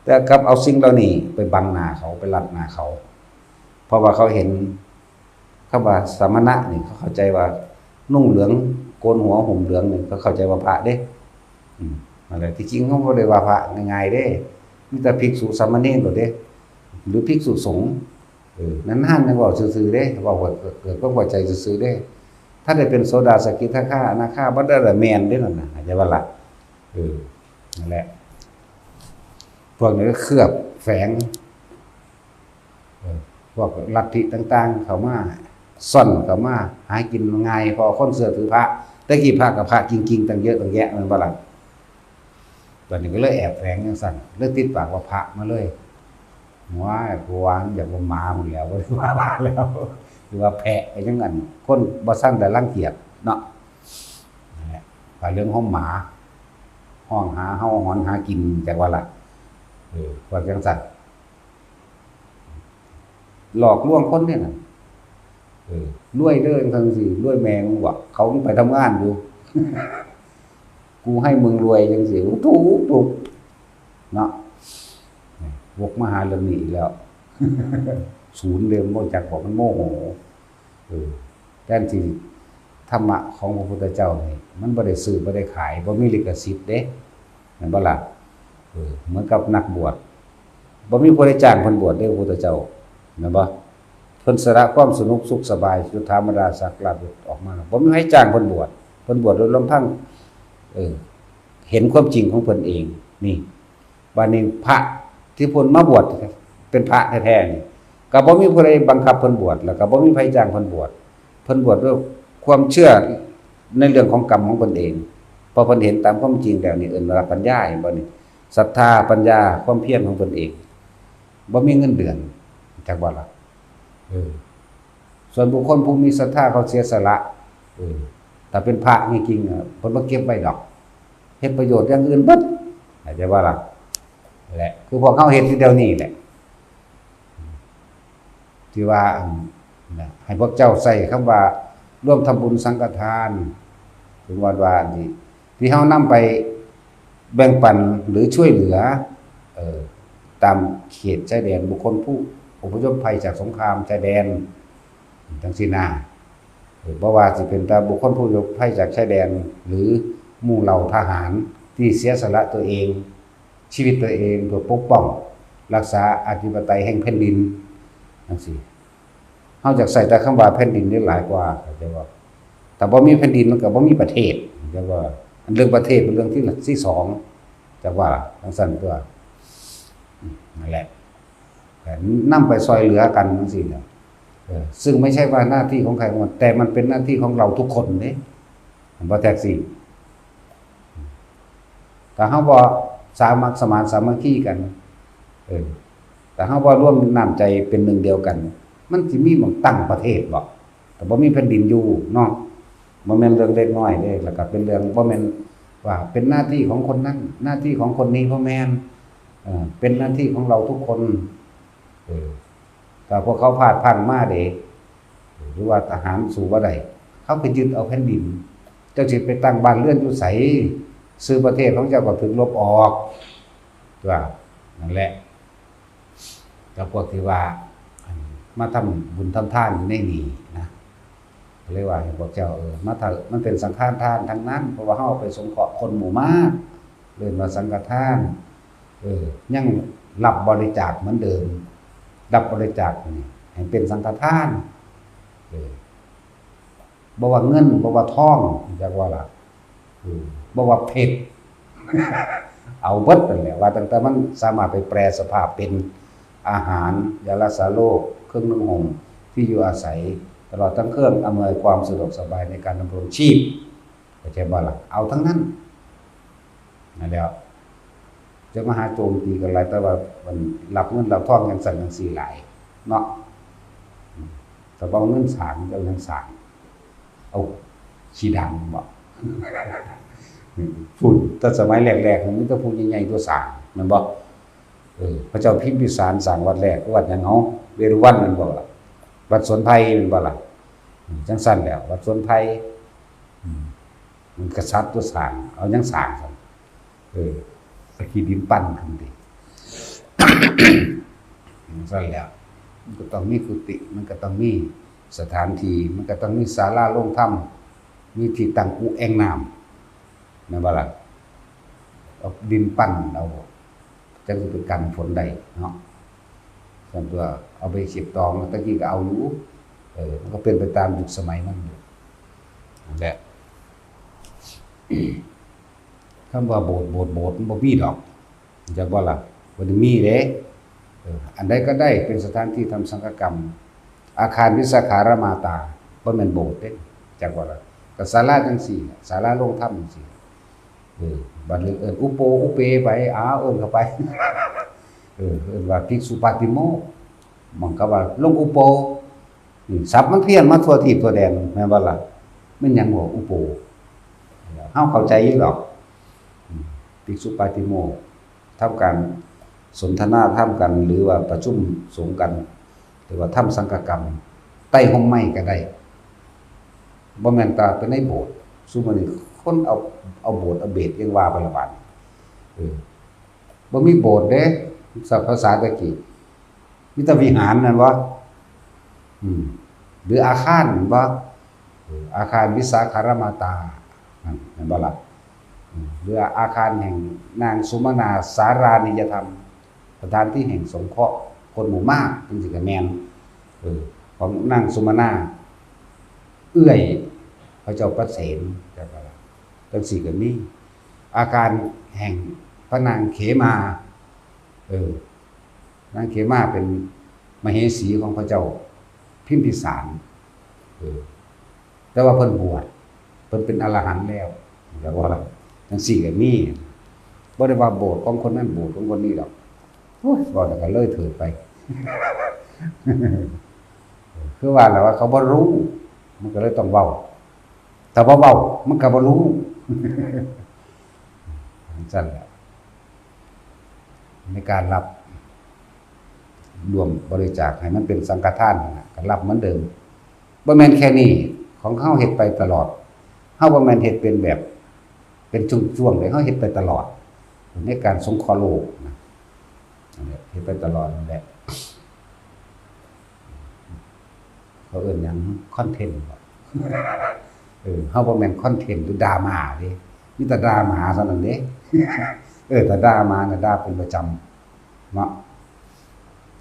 แต่กลับเอาสิ่งเหล่านี้ไปบังหน้าเขา ไปลัดหน้าเขา เพราะว่าเขาเห็นคำว่าสมณะนี่ เขาเข้าใจว่านุ่งเหลือง โกนหัวห่มเหลืองนี่ เขาเข้าใจว่าพระเด้ อืม นั่นแหละ ที่จริงเขาบ่ได้ว่าพระง่ายๆเด้ มีแต่ภิกษุสามเณรโลดเด้ หรือภิกษุสงฆ์ เออ นานๆจั่งเว้าซื่อๆเด้ เว้าเกิดความเข้าใจซื่อๆเด้ ถ้าได้เป็นโสดา สกิทาคา อนาคา บ่ได้ละแม่นเด้นั่นน่ะ เข้าใจบ่ล่ะ? เออ นั่นแหละ พวกนี้ก็เคลือบแฝง เออ พวกลัทธิต่างๆเข้ามา ซ่อนเข้ามา หากินง่าย เพราะคนเชื่อถือพระ แต่กี้พระกับพระจริงๆตั้งเยอะตั้งแยะ แม่นบ่ล่ะ? บัดนี้ก็เลยแอบแฝงจั่งซั้น เลยติดปากว่าพระมาเลย ว้าย ผู้ว่าอยากว่าหมาพู้นแหล้ว บ่ได้ว่าพระแล้ว หรือว่าแพะก็ยังอัน คนบ่ซั้นได้รังเกียจเนาะ นั่นแหละ ว่าเรื่องของหมา ฮ้องหาเห่าหอนหากิน จักว่าล่ะ เออ พวกจั่งซั้น หลอกลวงคนเนี่ยน่ะ เออ รวยเด้อจั่งซี้ รวยแม่มึงวะ เขาไปทำงานอยู่ กูให้มึงรวยจั่งซี้ ถูก ถูก เนาะ วกมาหาเรื่องนี้อีกแล้ว ศูนย์เดิม บ่จักบอกมันโมโห เออ แทนที่ธรรมะของพระพุทธเจ้านี่ มันบ่ได้ซื้อ บ่ได้ขาย บ่มีลิขสิทธิ์เด้ แม่นบ่ล่ะ? เออ เหมือนกับนักบวช บ่มีผู้ใดจ้างเพิ่นบวชเด้ พระพุทธเจ้า แม่นบ่? เพิ่นสละความสนุกสุขสบาย ยศถาบรรดาศักดิ์ลาภยศออกมา บ่มีใครจ้างเพิ่นบวช เพิ่นบวชโดยลำพัง เออ เห็นความจริงของเพิ่นเอง นี่ บัดนี้พระที่เพิ่นมาบวชเป็นพระแท้ๆนี่ ก็บ่มีผู้ใดบังคับเพิ่นบวช แล้วก็บ่มีไผจ้างเพิ่นบวช เพิ่นบวชด้วยความเชื่อในเรื่องของกรรมของเพิ่นเอง เพราะเพิ่นเห็นตามความจริงแล้วนี่ เอิ้นว่าปัญญา เห็นบ่นี่ ศรัทธา ปัญญา ความเพียรของเพิ่นเอง บ่มีเงินเดือน จักว่าล่ะ เออ ส่วนบุคคลผู้มีศรัทธาเขาเสียสละ เออ ถ้าเป็นพระนี่จริงอะ เพิ่นบ่เก็บไว้ดอก เฮ็ดประโยชน์อย่างอื่นเบิด เข้าใจบ่ล่ะ นั่นแหละ คือพวกเฮาเฮ็ดอยู่เดี๋ยวนี้แหละ ที่ว่า อัน นะ ให้พวกเจ้าใช้คำว่า ร่วมทำบุญสังฆทาน ถึงวัดวานี่ ที่เฮานำไปแบ่งปันหรือช่วยเหลือ เอ่อ ตามเขตชายแดน บุคคลผู้อพยพภัยจากสงครามชายแดน จั่งซี้นะ เอ่อ บ่ว่าสิเป็นแต่บุคคลผู้อพยพภัยจากชายแดน หรือหมู่เหล่าทหารที่เสียสละตัวเอง ชีวิตตัวเองเพื่อปกป้องรักษาอธิปไตยแห่งแผ่นดิน จั่งซี้ เฮาอยากใช้แต่คำว่าแผ่นดินนี่หลายกว่า เข้าใจบ่ ถ้าบ่มีแผ่นดินมันก็บ่มีประเทศ เข้าใจบ่ อันเรื่องประเทศเป็นเรื่องที่ ที่สอง จักว่าจั่งซั้นตั๊ว อืม นั่นแหละ ก็นำไปซ่อยเหลือกันจั่งซี้แหละ เออ ซึ่งไม่ใช่ว่าหน้าที่ของใครของมัน แต่มันเป็นหน้าที่ของเราทุกคนเด้ เห็นบ่ แท็กซี่ ถ้าเฮาบ่สามัคสมานสามัคคีกัน เออ ถ้าเฮาบ่รวมน้ำใจเป็นหนึ่งเดียวกัน มันสิมีหม่องตั้งประเทศบ่ แต่บ่มีแผ่นดินอยู่เนาะ บ่แม่นเรื่องเล็กน้อยเด้ แล้วก็เป็นเรื่อง บ่แม่นว่าเป็นหน้าที่ของคนนั้น หน้าที่ของคนนี้ บ่แม่น เอ่อ เป็นหน้าที่ของเราทุกคน เออ ถ้าพวกเขาพลาดพลั้งมาเด้ หรือว่าทหารสู้บ่ได้ เขาก็ยึดเอาแผ่นดิน เจ้าสิไปตั้งบ้านเรือนอยู่ไส ซื่อประเทศของเจ้าก็ถูกลบออก ว่า นั่นแหละ กับพวกที่ว่า อัน มาทำบุญทำทานอยู่ในนี่นะ ก็เลยว่าให้พวกเจ้า เออ มาเถอะ มันเป็นสังฆทานทั้งนั้น เพราะว่าเฮาเอาไปสงเคราะห์คนหมู่มาก เอิ้นว่าสังฆทาน เออ ยังรับบริจาคเหมือนเดิม รับบริจาคนี่ให้เป็นสังฆทาน เออ บ่ว่าเงิน บ่ว่าทอง จักว่าล่ะ เออ บ่ว่าเพชร เอาเบิดนั่นแหละ ว่าตั้งแต่มันสามารถไปแปรสภาพเป็นอาหาร ยารักษาโรค เครื่องนุ่งห่ม ที่อยู่อาศัย ตลอดทั้งเครื่องอำนวยความสะดวกสบายในการดำรงชีพ เข้าใจบ่ล่ะ เอาทั้งนั้น นั่นแหละ จะมาหาโจมตีกันหลาย แต่ว่ามันรับเงินรับทองจั่งซั้นจั่งซี้หลายเนาะ แต่ว่าเอาเงินสร้าง เอาหยังสร้าง เอาขี้ดังบ่ พู้น แต่สมัยแรกๆ มันมีแต่ผู้ใหญ่ๆ ตั๊วสร้าง แม่นบ่ เออ พระเจ้าพิมพิสารสร้างวัดแรก วัดหยัง เฮา เวรุวัน แม่นบ่ล่ะ วัดสวนไผ่ แม่นบ่ล่ะ อืม จั่งซั้นแหล้ว วัดสวนไผ่ อืม มันกษัตริย์ตั๊วสร้าง เอาหยังสร้างซั่น เออ เอาขี้ดินปั้นขึ้นติ จั่งซั้นแหล้ว มันก็ต้องมีกุฏิ มันก็ต้องมีสถานที่ มันก็ต้องมีศาลาลงธรรม มีที่ตั้งอุแอ่งน้ำ แม่นบ่ล่ะ เอาดินปั้นเอา จั่งสิไปกันฝนได้เนาะ ซั่นตั๊ว เอาไปเก็บตอง ตะกี้ก็เอาอยู่ เออ มันก็เป็นไปตามยุคสมัยมันอยู่ นั่นแหละ คำว่าโบสถ์ โบสถ์ โบสถ์ มันบ่มีดอก จักบ่ล่ะ บ่ได้มีเด้ เออ อันใดก็ได้เป็นสถานที่ทำสังฆกรรม อาคารวิสาขารมาตา บ่แม่นโบสถ์เด้ จักบ่ล่ะ ก็ศาลาจั่งซี้ ศาลาลงธรรมจั่งซี้ เออ บัดนี้เอิ้นอุโป อุเปไป อ้าว เอิ้นเข้าไป เออ เอิ้นว่าภิกษุปาติโมกข์ หม่องก็ว่าลงอุโป นี่ ศัพท์มันเพี้ยนมาทั่วทีปทั่วแดน แม่นบ่ล่ะ แม่นหยังบ่อุโป เฮาเข้าใจอยู่ดอก อืม ภิกษุปาติโมกข์ ทำการสนทนาธรรมกัน หรือว่าประชุมสงฆ์กัน หรือว่าทำสังฆกรรม ใต้ฮ่มไม้ก็ได้ บ่แม่นแต่ไปในโบสถ์ ซุมื้อนี้คนเอา เอาโบสถ์เอาเบสยังว่าไปละบาด เออ บ่มีโบสถ์เด้ ภาษาตะกี้ มีแต่วิหารแม่นบ่ อืม หรืออาคารแม่นบ่ เออ อาคารวิสาขารมาตา นั่นแม่นบ่ล่ะ อืม หรืออาคารแห่งนางสุมนาสารานิยธรรม สถานที่แห่งสงเคราะห์คนหมู่มาก จั่งซี้ก็แม่น เออ ของนางสุมนา เอื้อยพระเจ้าประเสน จั่งซี้ก็มี อาการแห่งพระนางเขมา เออ นางเขมาเป็นมเหสีของพระเจ้าพิมพิสาร เออ แต่ว่าเพิ่นบวช เพิ่นเป็นอรหันต์แล้ว แล้วว่าจังซี่ก็มี บ่ได้ว่าโบสถ์ของคนนั้นโบสถ์ของคนนี้ดอก โอ้ย เว้าแล้วก็เลยเถิดไป คือว่าแล้วว่าเขาบ่รู้ มันก็เลยต้องเว้า ถ้าบ่เว้า มันก็บ่รู้ จั่งซั้นแหละ ในการรับ ร่วมบริจาคให้มันเป็นสังฆทานนั่นน่ะ ก็รับเหมือนเดิม บ่แม่นแค่นี้ ของเฮาเฮ็ดไปตลอด เฮาบ่แม่นเฮ็ดเป็นแบบ เป็นช่วงๆ เด้ เฮาเฮ็ดไปตลอด ในการสงเคราะห์โลกนะ นั่นแหละ เฮ็ดไปตลอดนั่นแหละ เขาเอิ้นหยัง คอนเทนต์บ่ เออ เฮาบ่แม่นคอนเทนต์หรือดราม่าเด้ มีแต่ดราม่าเท่านั้นเด้ เออ ถ้าด่าหมาน่ะด่าเป็นประจำเนาะ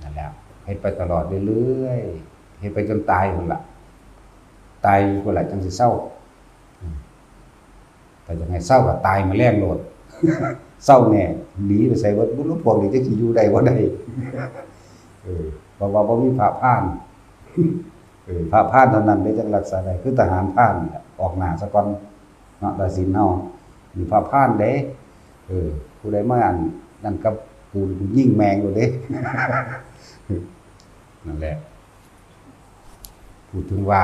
นั่นแหละ เฮ็ดไปตลอดเรื่อยๆ เฮ็ดไปจนตายพุ้นล่ะ ตายพุ้นล่ะจั่งสิเซา อืม ถ้าอยากให้เซาก็ตายมื้อแลงโลด เซาแน่ หนีไปไสเบิด บ่รู้พวกนี้จักสิอยู่ได้บ่ได้ เออ เพราะว่าบ่มีพระพราน เออ พระพรานเท่านั้นเด้จั่งรักษาได้ คือทหารพรานนี่ล่ะ ออกหน้าซะก่อนเนาะ ราศีเฮา มีพระพรานเด้ เออ ผู้ใดมาอันนั่นกับกู กูยิงแม่งโลดเด้ นั่นแหละ พูดถึงว่า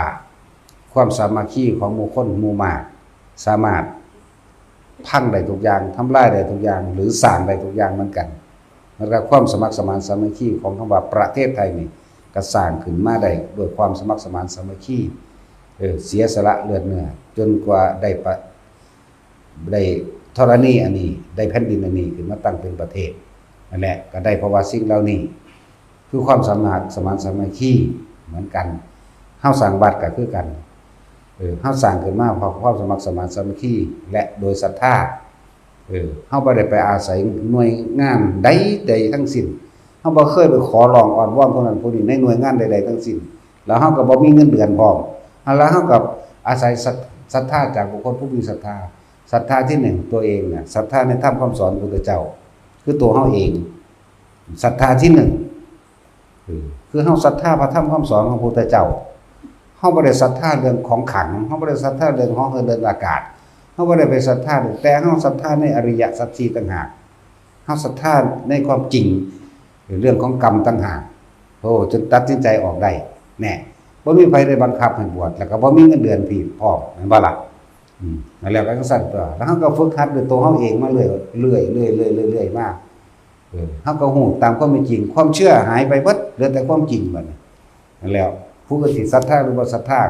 ความสามัคคีของหมู่คนหมู่มาก สามารถพังได้ทุกอย่าง ทำลายได้ทุกอย่าง หรือสร้างได้ทุกอย่างเหมือนกัน แล้วก็ความสมัครสมานสามัคคีของคำว่าประเทศไทยนี่ ก็สร้างขึ้นมาได้ด้วยความสมัครสมานสามัคคี เออ เสียสละเลือดเนื้อ จนกว่าได้ปะ ได้ธรณีอันนี้ ได้แผ่นดินอันนี้ขึ้นมาตั้งเป็นประเทศ นั่นแหละ ก็ได้เพราะว่าสิ่งเหล่านี้ คือความสามัครสมานสามัคคีเหมือนกัน เฮาสร้างวัดก็คือกัน เออ เฮาสร้างขึ้นมาเพราะความสมัครสมานสามัคคี และโดยศรัทธา เออ เฮาบ่ได้ไปอาศัยหน่วยงานใดๆทั้งสิ้น เฮาบ่เคยไปขอร้องอ้อนวอนคนนั้นคนนี้ในหน่วยงานใดๆทั้งสิ้น แล้วเฮาก็บ่มีเงินเดือนพร้อม แล้วเฮาก็อาศัยศรัท ศรัทธาจากบุคคลผู้มีศรัทธา ศรัทธาที่หนึ่งตัวเองน่ะ ศรัทธาในธรรมคำสอนพระพุทธเจ้า คือตัวเฮาเอง ศรัทธาที่หนึ่ง เออ คือเฮาศรัทธาพระธรรมคำสอนของพระพุทธเจ้า เฮาบ่ได้ศรัทธาเรื่องของขลัง เฮาบ่ได้ศรัทธาเรื่องหอเหินเดินอากาศ เฮาบ่ได้ไปศรัทธาเรื่อง แต่เฮาศรัทธาในอริยสัจสี่ต่างหาก เฮาศรัทธาในความจริง เรื่องของกรรมต่างหาก โอ้ จนตัดสินใจออกได้ แน่ บ่มีไผได้บังคับให้บวช แล้วก็บ่มีเงินเดือนพร้อม แม่นบ่ล่ะ อืม นั่นแหละ ก็จั่งซั้นตั่ว แล้วเฮาก็ฝึกหัดด้วยตัวเฮาเองมาเรื่อย เรื่อย เรื่อย เรื่อย เรื่อย เรื่อยมา เออ เฮาก็ฮู้ตามความเป็นจริง ความเชื่อหายไปเบิด เหลือแต่ความจริงบัดนี้ นั่นแหละ ผู้อื่นสิศรัทธาหรือบ่ศรัทธา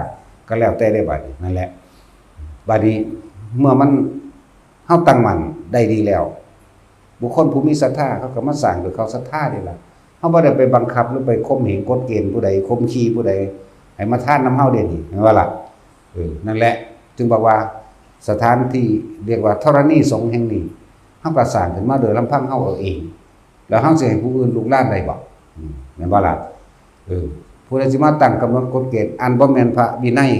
ก็แล้วแต่ได้บัดนี้ นั่นแหละ บัดนี้เมื่อมัน เฮาตั้งมั่นได้ดีแล้ว บุคคลผู้มีศรัทธาเขาก็มาสร้างโดยเขาศรัทธานี่ล่ะ เฮาบ่ได้ไปบังคับหรือไปข่มเหงกฎเกณฑ์ผู้ใด ข่มขีผู้ใด ให้มาทานนำเฮาเด้นี่ แม่นบ่ล่ะ เออ นั่นแหละ จึงบอกว่าสถานที่เรียกว่าธรณีสงฆ์แห่งนี้ เฮาก็สร้างขึ้นมาโดยลำพังเฮาเอาเอง แล้วเฮาสิให้ผู้อื่นลุกลานได้บ่ อืม แม่นบ่ล่ะ เออ ผู้ใดสิมาตั้งกำหนดกฎเกณฑ์อันบ่แม่นพระวินัย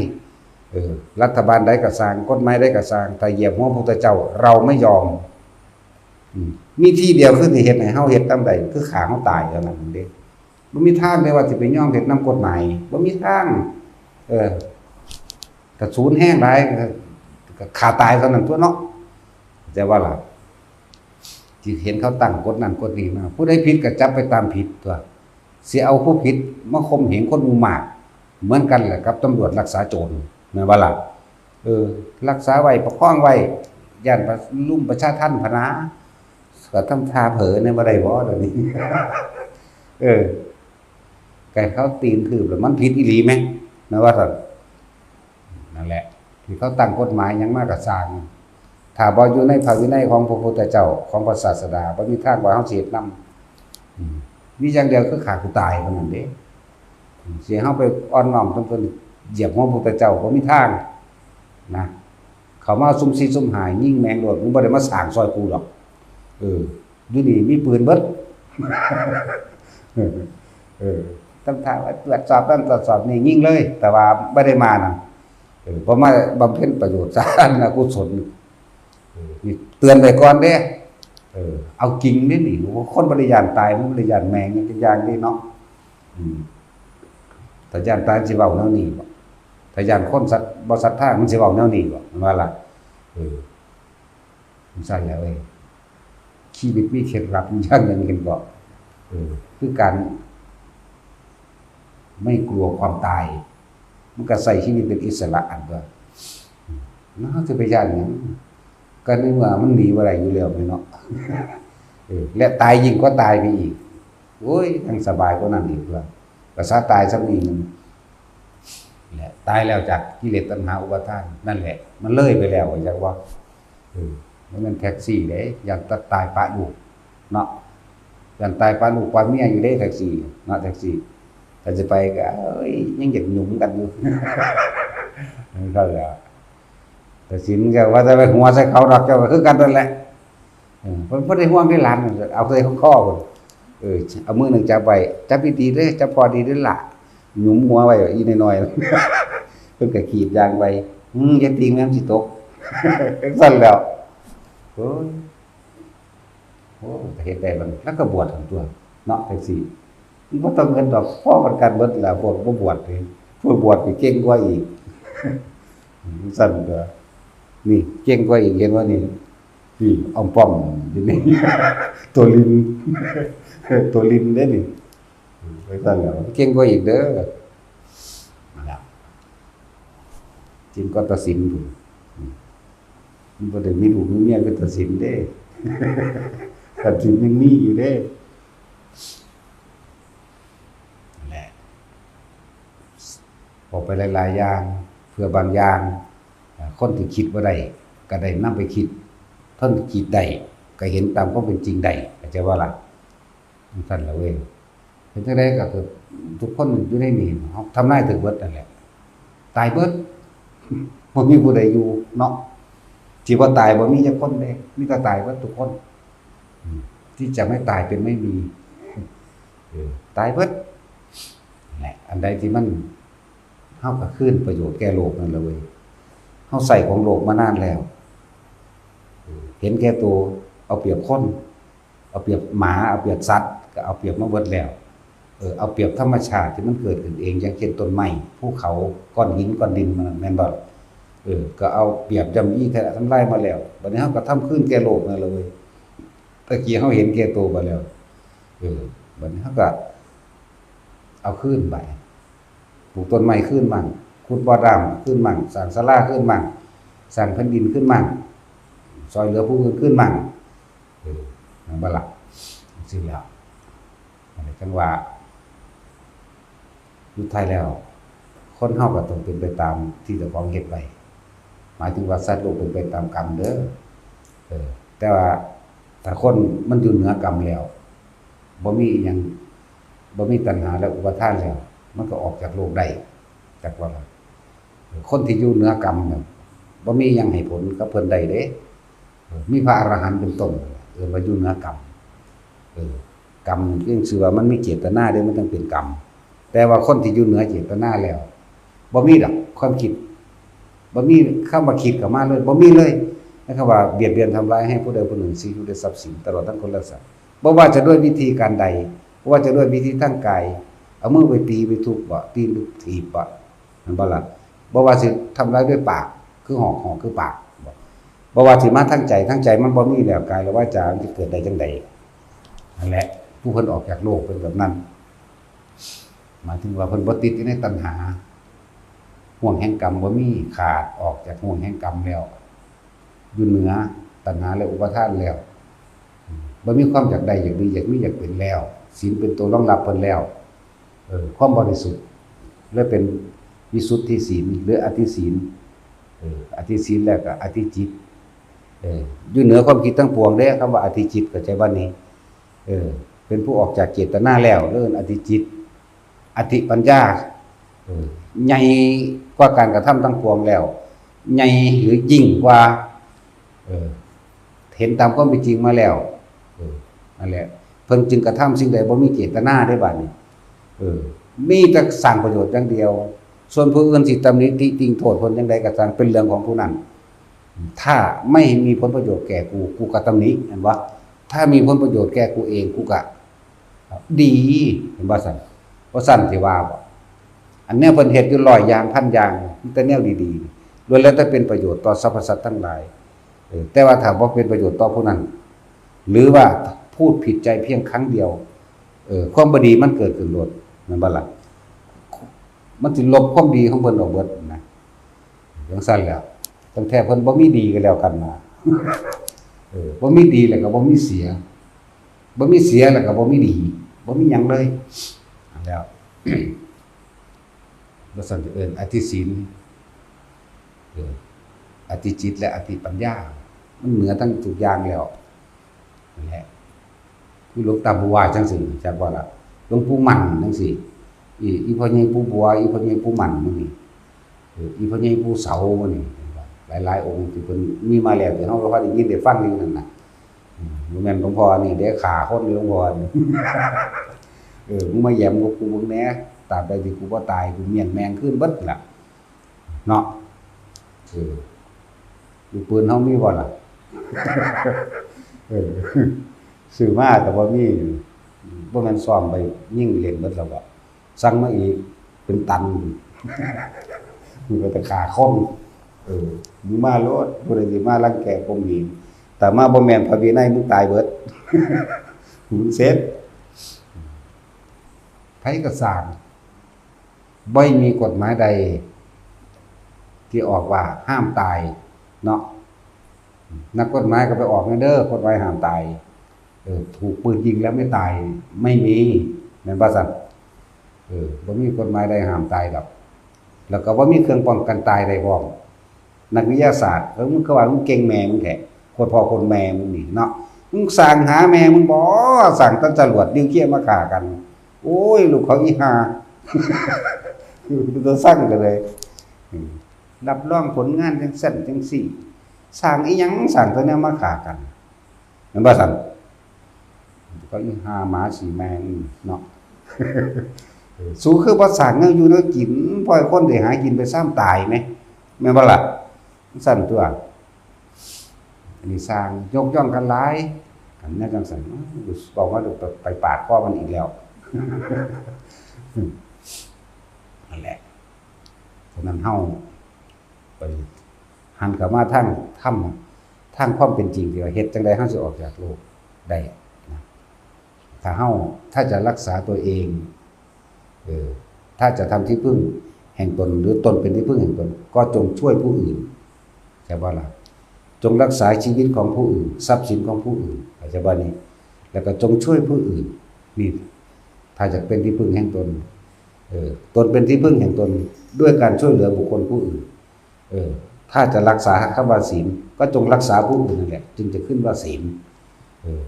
เออ รัฐบาลใดก็ซ่าง กฎหมายใดก็ซ่าง ถ้าเหยียบหัวพระพุทธเจ้า เราไม่ยอม อืม มีที่เดียวคือสิเฮ็ดให้เฮาเฮ็ดตามใด คือฆ่าเฮาตายเท่านั้นเด้ บ่มีทางเด้ว่าสิไปยอมเฮ็ดนำกฎหมาย บ่มีทาง เออ ถ้าสูนแฮงหลายก็ ก็ฆ่าตายเท่านั้นตั่วเนาะ แต่ว่าล่ะ ที่เห็นเขาตั้งกฎนั่นกฎนี้มา ผู้ใดผิดก็จับไปตามผิดตั่ว สิเอาผู้ผิดมาข่มเหงคนหมู่มาก เหมือนกันแหละกับตำรวจรักษาโจร แม่นบ่ล่ะ เออ รักษาไว้ประคองไว้ ย้านประ รุมประชาทัณฑ์พะนา ก็ทำท่าเผลอเนี่ยบ่ได้บ่เดี๋ยวนี้ เออ ก็เขาตีนคืบแล้วมันผิดอีหลีแม่น แม่นว่าซั่น นั่นแหละ ที่เขาตั้งกฎหมายหยังมาก็ซ่าง ถ้าบ่อยู่ในพระวินัยของพระพุทธเจ้า ของพระศาสดา บ่มีทางว่าเฮาสิเฮ็ดนำ อืม มีอย่างเดียวคือฆ่ากูตายเท่านั้นเด้ สิเฮาไปอ่อนน้อมจนเพิ่นเหยียบหัวพระพุทธเจ้า บ่มีทาง นะ เขามาซุ่มสี่ซุ่มห้า ยิงแม่งโลด มึงบ่ได้มาซ่างซอยกูดอก เออ อยู่นี่มีปืนเบิด เออ ทำท่าว่าตรวจสอบนั่นตรวจสอบนี่ ยิงเลย แต่ว่าบ่ได้มานะ เออ บ่มาบำเพ็ญประโยชน์สาธารณกุศล นี่เตือนไว้ก่อนเด้ เออ เอาจริงเด้นี่ คนบ่ได้ย้านตาย มันบ่ได้ย้านแม่ง มันเป็นอย่างนี้เนาะ อืม ถ้าย้านตายสิเว้าแนวนี้บ่ ถ้าย้านคนสัตว์ บ่ศรัทธา มันสิเว้าแนวนี้บ่ มันว่าล่ะ เออ มันซั่นแหละเว้ย ชีวิตมีเคล็ดลับอย่างหนึ่งเห็นบ่ เออ คือการไม่กลัวความตาย มันก็ใช้ชีวิตเป็นอิสระอันตัว แล้วเราจะไปย้านหยัง ก็ในเมื่อมันหนีบ่ได้อยู่แล้วแม่นเนาะ เออ และตายยิ่งกว่าตายไปอีก โอ้ย ยังสบายกว่านั้นอีกตัว ภาษาตายซ้ำนี้มันแหละ ตายแล้วจากกิเลสตัณหาอุปาทาน นั่นแหละ มันเลยไปแล้ว จักว่า เออ มันเป็นแท็กซี่เด้ ย้านตายปะลูก เนาะ ย้านตายปะลูกปะเมียอยู่เด้ แท็กซี่ เนาะ แท็กซี่ ถ้าจะไปก็ เอ้ย ยังอยากหยุมกันอยู่ นั่นก็แหละ แต่สินก็ว่าจะไปหัวใส่เขาดอก เจ้าก็คือกันนั่นแหละ เออ เพิ่นบ่ได้ห่วงได้หลาน เอาใส่ข้อคอพุ่น เออ เอามือหนึ่งจับไว้ จับดีๆเด้อ จับพอดีเด้อล่ะ หยุมหัวไว้อีน้อยๆ เพิ่นก็ขีดยางไป อืม อย่าติง แม่นสิตก ซั่นแล้ว โอ้ย โอ้ ก็เฮ็ดได้บัดนี้ แล้วก็บวชหั่นตัว เนาะ จังซี่ มันบ่ต้องเงินดอก พอกัน กันเบิดแล้ว พวกบ่บวชนี่ พวกบวชนี่เก่งกว่าอีก ซั่นตัว นี่ เก่งกว่าอีก เห็นบ่นี่ นี่ อ่อมป้อมอยู่นี่ ตัวลิน ตัวลินเด้นี่ ไปซั่นแล้ว เก่งกว่าอีกเด้อ นั่นล่ะ สินก็ตัดสินพุ้น อืม มันบ่ได้มีลูกมีเมียคือตัดสินเด้ ตัดสินยังมีอยู่เด้ นั่นแหละ ออกไปหลายๆอย่าง เพื่อบางอย่าง อ่า คนที่คิดบ่ได้ ก็ได้นำไปคิด คนที่คิดได้ ก็เห็นตามความเป็นจริงได้ เข้าใจบ่ล่ะ? จั่งซั้นล่ะเว้ย เป็นจั่งใดก็คือทุกคนอยู่ในนี่ เฮาทำนายถืกเบิดนั่นแหละ ตายเบิด บ่มีผู้ใดอยู่เนาะ ที่บ่ตายบ่มีจักคนเด้ มีแต่ตายเบิดทุกคน อืม ที่จะไม่ตายเป็นไม่มี เออ ตายเบิด แหละ อันใดที่มัน เฮาก็คืนประโยชน์แก่โลกนั่นแหละเว้ย เฮาใช้ของโลกมานานแล้ว เห็นแก่ตัว เอาเปรียบคน เอาเปรียบหมา เอาเปรียบสัตว์ ก็เอาเปรียบมาเบิดแล้ว เออ เอาเปรียบธรรมชาติที่มันเกิดขึ้นเอง อย่างเช่นต้นไม้ ภูเขา ก้อนหิน ก้อนดิน มันน่ะ แม่นบ่ล่ะ? เออ ก็เอาเปรียบย่ำยีแท้ ทำลายมาแล้ว บัดนี้เฮาก็ทำคืนแก่โลกนั่นแหละเว้ย ตะกี้เฮาเห็นแก่ตัวมาแล้ว เออ บัดนี้เฮาก็เอาคืนไป ปลูกต้นไม้คืนมั่ง ขุดบ่อน้ำคืนมั่ง สร้างศาลาคืนมั่ง สร้างแผ่นดินคืนมั่ง ซ่อยเหลือผู้อื่นคืนมั่ง เออ แม่นบ่ล่ะ? จั่งซี้แหล้ว อันนี้จั่งว่า สุดท้ายแล้ว คนเฮาก็ต้องเป็นไปตามที่เจ้าของเฮ็ดไว้ หมายถึงว่าสัตว์โลกเป็นไปตามกรรมเด้อ เออ แต่ว่าถ้าคนมันอยู่เหนือกรรมแล้ว บ่มีอิหยัง บ่มีตัณหาและอุปาทานแล้ว มันก็ออกจากโลกได้ จักว่าล่ะ คนที่อยู่เหนือกรรมเนี่ย บ่มีหยังให้ผลกับเพิ่นได้เด้ เออ มีพระอรหันต์เป็นต้น เอิ้นว่าอยู่เหนือกรรม เออ กรรมนี่คือชื่อว่ามันมีเจตนาเด้ มันต้องเป็นกรรม แต่ว่าคนที่อยู่เหนือเจตนาแล้ว บ่มีดอกความคิด บ่มีคำว่าคิดเข้ามาเลย บ่มีเลย นะครับว่าเบียดเบียนทำร้ายให้ผู้ใดผู้หนึ่งเสียชีวิต หรือทรัพย์สิน ตลอดทั้งคนและสัตว์ บ่ว่าจะด้วยวิธีการใด บ่ว่าจะด้วยวิธีทางกาย เอามือไปตีไปทุบบ่ ตีไปถีบบ่ แม่นบ่ล่ะ? บ่ว่าสิทำร้ายด้วยปาก คือหอก หอกคือปากบ่ บ่ว่าสิมาทางใจ ทางใจมันบ่มีแล้ว กายและวาจามันสิเกิดได้จั่งใด? นั่นแหละ ผู้เพิ่นออกจากโลกเป็นแบบนั้น หมายถึงว่าเพิ่นบ่ติดอยู่ในตัณหา ห่วงแห่งกรรมบ่มี ขาดออกจากห่วงแห่งกรรมแล้ว อยู่เหนือตัณหาและอุปาทานแล้ว บ่มีความอยากได้ อยากดี อยากมี อยากเป็นแล้ว ศีลเป็นตัวรองรับเพิ่นแล้ว เออ ความบริสุทธิ์ เลยเป็นวิสุทธิศีล หรืออธิศีล เออ อธิศีลแล้วก็อธิจิต เออ อยู่เหนือความคิดทั้งปวงเด้ คำว่าอธิจิต เข้าใจบ่นี่? เออ เป็นผู้ออกจากเจตนาแล้ว เอิ้นอธิจิต อธิปัญญา เออ ใหญ่กว่าการกระทำทั้งปวงแล้ว ใหญ่หรือยิ่งกว่า เออ เห็นตามความเป็นจริงมาแล้ว เออ นั่นแหละ เพิ่นจึงกระทำสิ่งใดบ่มีเจตนาเด้บัดนี้ เออ มีแต่สร้างประโยชน์อย่างเดียว ส่วนผู้อื่นสิตำหนิติติงโทษเพิ่นจั่งใดก็ช่าง เป็นเรื่องของผู้นั้น ถ้าไม่มีผลประโยชน์แก่กู กูก็ตำหนิ เห็นบ่ ถ้ามีผลประโยชน์แก่กูเอง กูก็ดี เห็นบ่ซั่น บ่ซั่นสิว่าบ่ อันเนี้ยเพิ่นเฮ็ดอยู่ร้อยอย่างพันอย่าง มีแต่แนวดีๆ ล้วนแล้วแต่เป็นประโยชน์ต่อสรรพสัตว์ทั้งหลาย เออ แต่ว่าถ้าบ่เป็นประโยชน์ต่อผู้นั้น หรือว่าพูดผิดใจเพียงครั้งเดียว เออ ความบ่ดีมันเกิดขึ้นโลด แม่นบ่ล่ะ มันสิลบความดีของเพิ่นออกเบิดนะ จั่งซั่นแหล้ว ตั้งแต่เพิ่นบ่มีดีก็แล้วกันนะ เออ บ่มีดีแล้วก็บ่มีเสีย บ่มีเสียแล้วก็บ่มีดี บ่มีหยังเลย แล้ว ว่าซั่นเอิ้นอธิศีล เออ อธิจิตและอธิปัญญา มันเหนือทั้งทุกอย่างแล้ว นั่นแหละ คือหลวงตาบัวจั่งซี้ จักบ่ล่ะ หลวงปู่มั่นจั่งซี้ อี อีพ่อใหญ่ปู่บัว อีพ่อใหญ่ปู่มั่นหมู่นี้ เออ อีพ่อใหญ่ปู่เสาหมู่นี้ หลายๆ องค์ที่เพิ่นมีมาแล้ว ที่เฮาพอได้ยินได้ฟังอยู่นั่นน่ะ อืม บ่แม่นหลวงพ่อนี่เด้ ฆ่าคนหลวงพ่อนี่ เออ มึงมาแหย้มกับกูเบิ่งแหน่ ตราบใดที่กูบ่ตาย กูเมี้ยนแม่งคืนเบิดล่ะ เนาะ เออ ลูกปืนเฮามีบ่ล่ะ เออ ซื้อมาก็บ่มี บ่แม่นซ้อมไปยิงเล่นเบิดแล้วบ่ สั่งมาอีกเป็นตัน มึงก็จะฆ่าคน เออ มึงมาโลด ผู้ใดสิมารังแกข่มเหง แต่มาบ่แม่นพระวินัย มึงตายเบิด มึงเสร็จ ไผก็ซ่าง บ่มีกฎหมายใดที่ออกว่าห้ามตายเนาะ นักกฎหมายก็ไปออกแหน่เด้อ กฎหมายห้ามตาย เออ ถูกปืนยิงแล้วไม่ตาย ไม่มี แม่นบ่ซั่น เออ บ่มีกฎหมายใดห้ามตายดอก แล้วก็บ่มีเครื่องป้องกันตายได้พร้อม นักวิทยาศาสตร์ เออ มึงก็ว่ามึงเก่งแม่มึงแท้ โคตรพ่อโคตรแม่มึงนี่เนาะ มึงสร้างหาแม่มึงบ่ สร้างแต่จรวดนิวเคลียร์มาฆ่ากัน โอ้ย ลูกเขาอีห่า เป็นตาซังกันเลย อืม รับรองผลงานจั่งซั่นจั่งซี้ สร้างอีหยัง สร้างแต่แนวมาฆ่ากัน แม่นบ่ซั่น ก็อีห่าหมาสีแมงเนาะ เออ สูคือบ่สร้างแนวอยู่แนวกิน ปล่อยคนได้หากินไปซ้ำตายแหม แม่นบ่ล่ะ ซั่นตั่ว อันนี้สร้างยกย่องกันหลาย อันนั้นจั่งซั่น เว้ามาไปปาดคอมันอีกแล้ว นั่นแหละ ฉะนั้นเฮาไปหันเข้ามาทางธรรม ทางความเป็นจริงที่ว่าเฮ็ดจั่งใดเฮาสิออกจากโลกได้นะ ถ้าเฮา ถ้าจะรักษาตัวเอง เออ ถ้าจะทำที่พึ่งแห่งตน หรือตนเป็นที่พึ่งแห่งตน ก็จงช่วยผู้อื่น ใช่บ่ล่ะ จงรักษาชีวิตของผู้อื่น ทรัพย์สินของผู้อื่น เข้าใจบ่นี่ แล้วก็จงช่วยผู้อื่น นี่ ถ้าจะเป็นที่พึ่งแห่งตน เออ ตนเป็นที่พึ่งแห่งตน ด้วยการช่วยเหลือบุคคลผู้อื่น เออ ถ้าจะรักษาคำว่าศีล ก็จงรักษาผู้อื่นนั่นแหละ จึงจะขึ้นว่าศีล เออ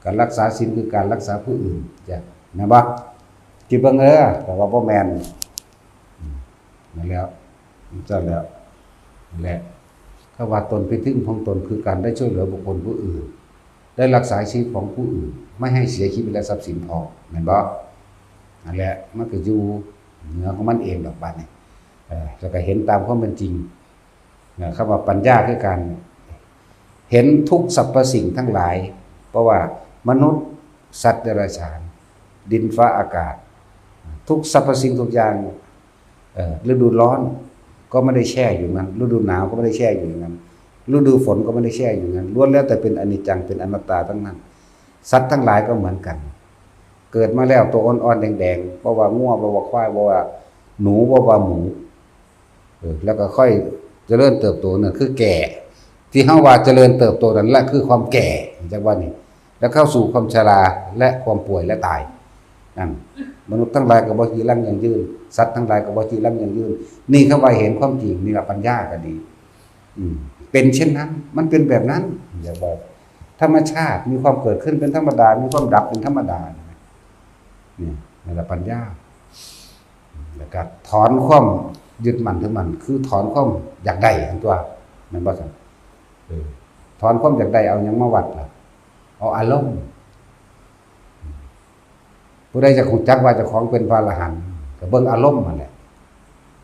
การรักษาศีลคือการรักษาผู้อื่น จ้ะ แม่นบ่ คิดเบิ่งเด้อ แต่ว่าบ่แม่น อืม นั่นแหละ นั่นแหละ คำว่าตนเป็นที่พึ่งของตน คือการได้ช่วยเหลือบุคคลผู้อื่น ได้รักษาชีวิตของผู้อื่น ไม่ให้เสียชีวิตและทรัพย์สินพอง แม่นบ่ นั่นแหละ มันก็อยู่เหนือของมันเองดอกบัดนี้ เออ แล้วก็เห็นตามความเป็นจริง นะ คำว่าปัญญาคือการเห็นทุกสรรพสิ่งทั้งหลาย เพราะว่ามนุษย์ สัตว์เดรัจฉาน ดินฟ้าอากาศ ทุกสรรพสิ่งทุกอย่าง เอ่อ ฤดูร้อนก็ไม่ได้แช่อยู่นั้น ฤดูหนาวก็ไม่ได้แช่อยู่อย่างนั้น ฤดูฝนก็ไม่ได้แช่อยู่อย่างนั้น ล้วนแล้วแต่เป็นอนิจจัง เป็นอนัตตาทั้งนั้น สัตว์ทั้งหลายก็เหมือนกัน เกิดมาแล้วตัวอ่อนๆแดงๆ บ่ว่างัว บ่ว่าควาย บ่ว่าหนู บ่ว่าหมู เออ แล้วก็ค่อยเจริญเติบโต นั่นคือแก่ ที่เฮาว่าเจริญเติบโตนั่นแหละคือความแก่ จักว่านี่ แล้วเข้าสู่ความชราและความป่วยและตาย นั่น มนุษย์ทั้งหลายก็บ่จีรังยั่งยืน สัตว์ทั้งหลายก็บ่จีรังยั่งยืน นี่คำว่าเห็นความจริง นี่ล่ะปัญญาก็ดี อืม เป็นเช่นนั้น มันเป็นแบบนั้น อย่าบอก ธรรมชาติมีความเกิดขึ้นเป็นธรรมดา มีความดับเป็นธรรมดา นี่ นี่แหละปัญญา แล้วก็ถอนความยึดมั่นถือมั่น คือถอนความอยากได้ทั้งตัว แม่นบ่ซั่น เออ ถอนความอยากได้ เอาหยังมาวัดล่ะ เอาอารมณ์ ผู้ใดจะรู้จักว่าเจ้าของเป็นพระอรหันต์ ก็เบิ่งอารมณ์นั่นแหละ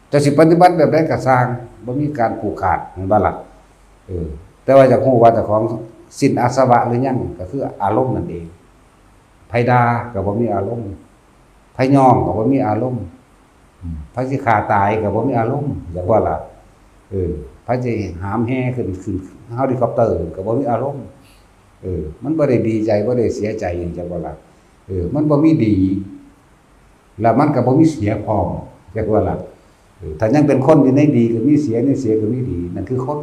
เจ้าสิปฏิบัติแบบใดก็ซ่าง บ่มีการผูกขาด แม่นบ่ล่ะ เออ แต่ว่าอยากรู้ว่าเจ้าของสิ้นอาสวะหรือยัง ก็คืออารมณ์นั่นเอง ไผด่าก็บ่มีอารมณ์ ไผย้องก็บ่มีอารมณ์ อืม ไผสิฆ่าตายก็บ่มีอารมณ์ อยากว่าล่ะ เออ ไผสิหามแฮขึ้น ขึ้นเฮลิคอปเตอร์ก็บ่มีอารมณ์ เออ มันบ่ได้ดีใจ บ่ได้เสียใจหยัง จักว่าล่ะ เออ มันบ่มีดี แล้วมันก็บ่มีเสียพร้อม จักว่าล่ะ เออ ถ้ายังเป็นคนอยู่ในดีก็มีเสีย ในเสียก็มีดี นั่นคือคน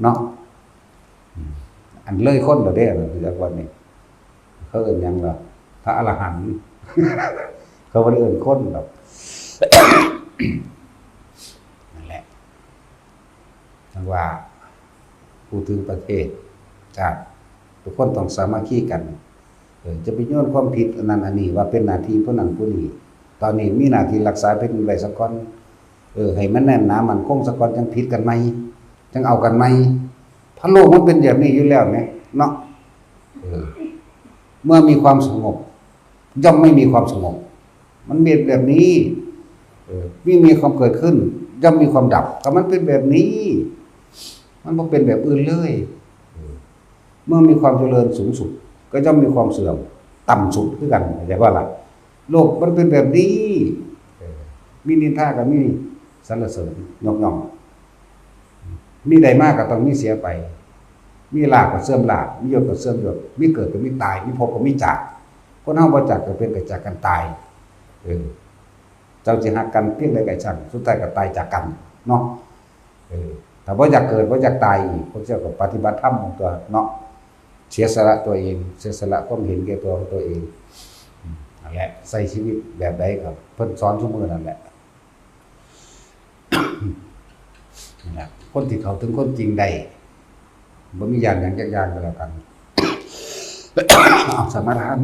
เนาะ อืม อันเลยคนแล้วเด้ อันนั้นจักว่านี่ เขาเอิ้นหยังล่ะ พระอรหันต์ เขาบ่ได้เอิ้นคนดอก นั่นแหละ จั่งว่า พูดถึงประเทศชาติ ทุกคนต้องสามัคคีกัน เออ จะไปโยนความผิดอันนั้นอันนี้ว่าเป็นหน้าที่ผู้นั้นผู้นี้ ตอนนี้มีหน้าที่รักษาแผ่นดินไว้ซะก่อน เออ ให้มันแน่นหนามั่นคงซะก่อน จั่งผิดกันใหม่ จั่งเอากันใหม่ เพราะโลกมันเป็นแบบนี้อยู่แล้วแหมเนาะ เออ เมื่อมีความสงบ ย่อมไม่มีความสงบ มันเป็นแบบนี้ เออ มี มีความเกิดขึ้น ย่อมมีความดับ ก็มันเป็นแบบนี้ มันบ่เป็นแบบอื่นเลย เออ เมื่อมีความเจริญสูงสุด ก็ย่อมมีความเสื่อมต่ำสุดคือกัน เข้าใจบ่ล่ะ โลกมันเป็นแบบนี้ เออ มีนินทาก็มีสรรเสริญยกย่อง มีได้มาก็ต้องมีเสียไป มีลาภก็เสื่อมลาภ มียศก็เสื่อมยศ มีเกิดก็มีตาย มีพบก็มีจาก คนเฮาบ่จักก็เป็นก็จากกันตาย เออ เจ้าสิฮักกันเพียงใดก็ช่าง สุดท้ายก็ตายจากกันเนาะ เออ ถ้าบ่อยากเกิด บ่อยากตายอีก พวกเจ้าก็ปฏิบัติธรรมของตัวเนาะ เสียสละตัวเอง เสียสละความเห็นแก่ตัวของตัวเอง อืม นั่นแหละ ใช้ชีวิตแบบใดก็เพิ่นสอนซุมื้อนั่นแหละ นั่นแหละ คนที่เข้าถึงความจริงได้ บ่มีย้านหยังจักอย่างก็แล้วกัน เอาสมาทาน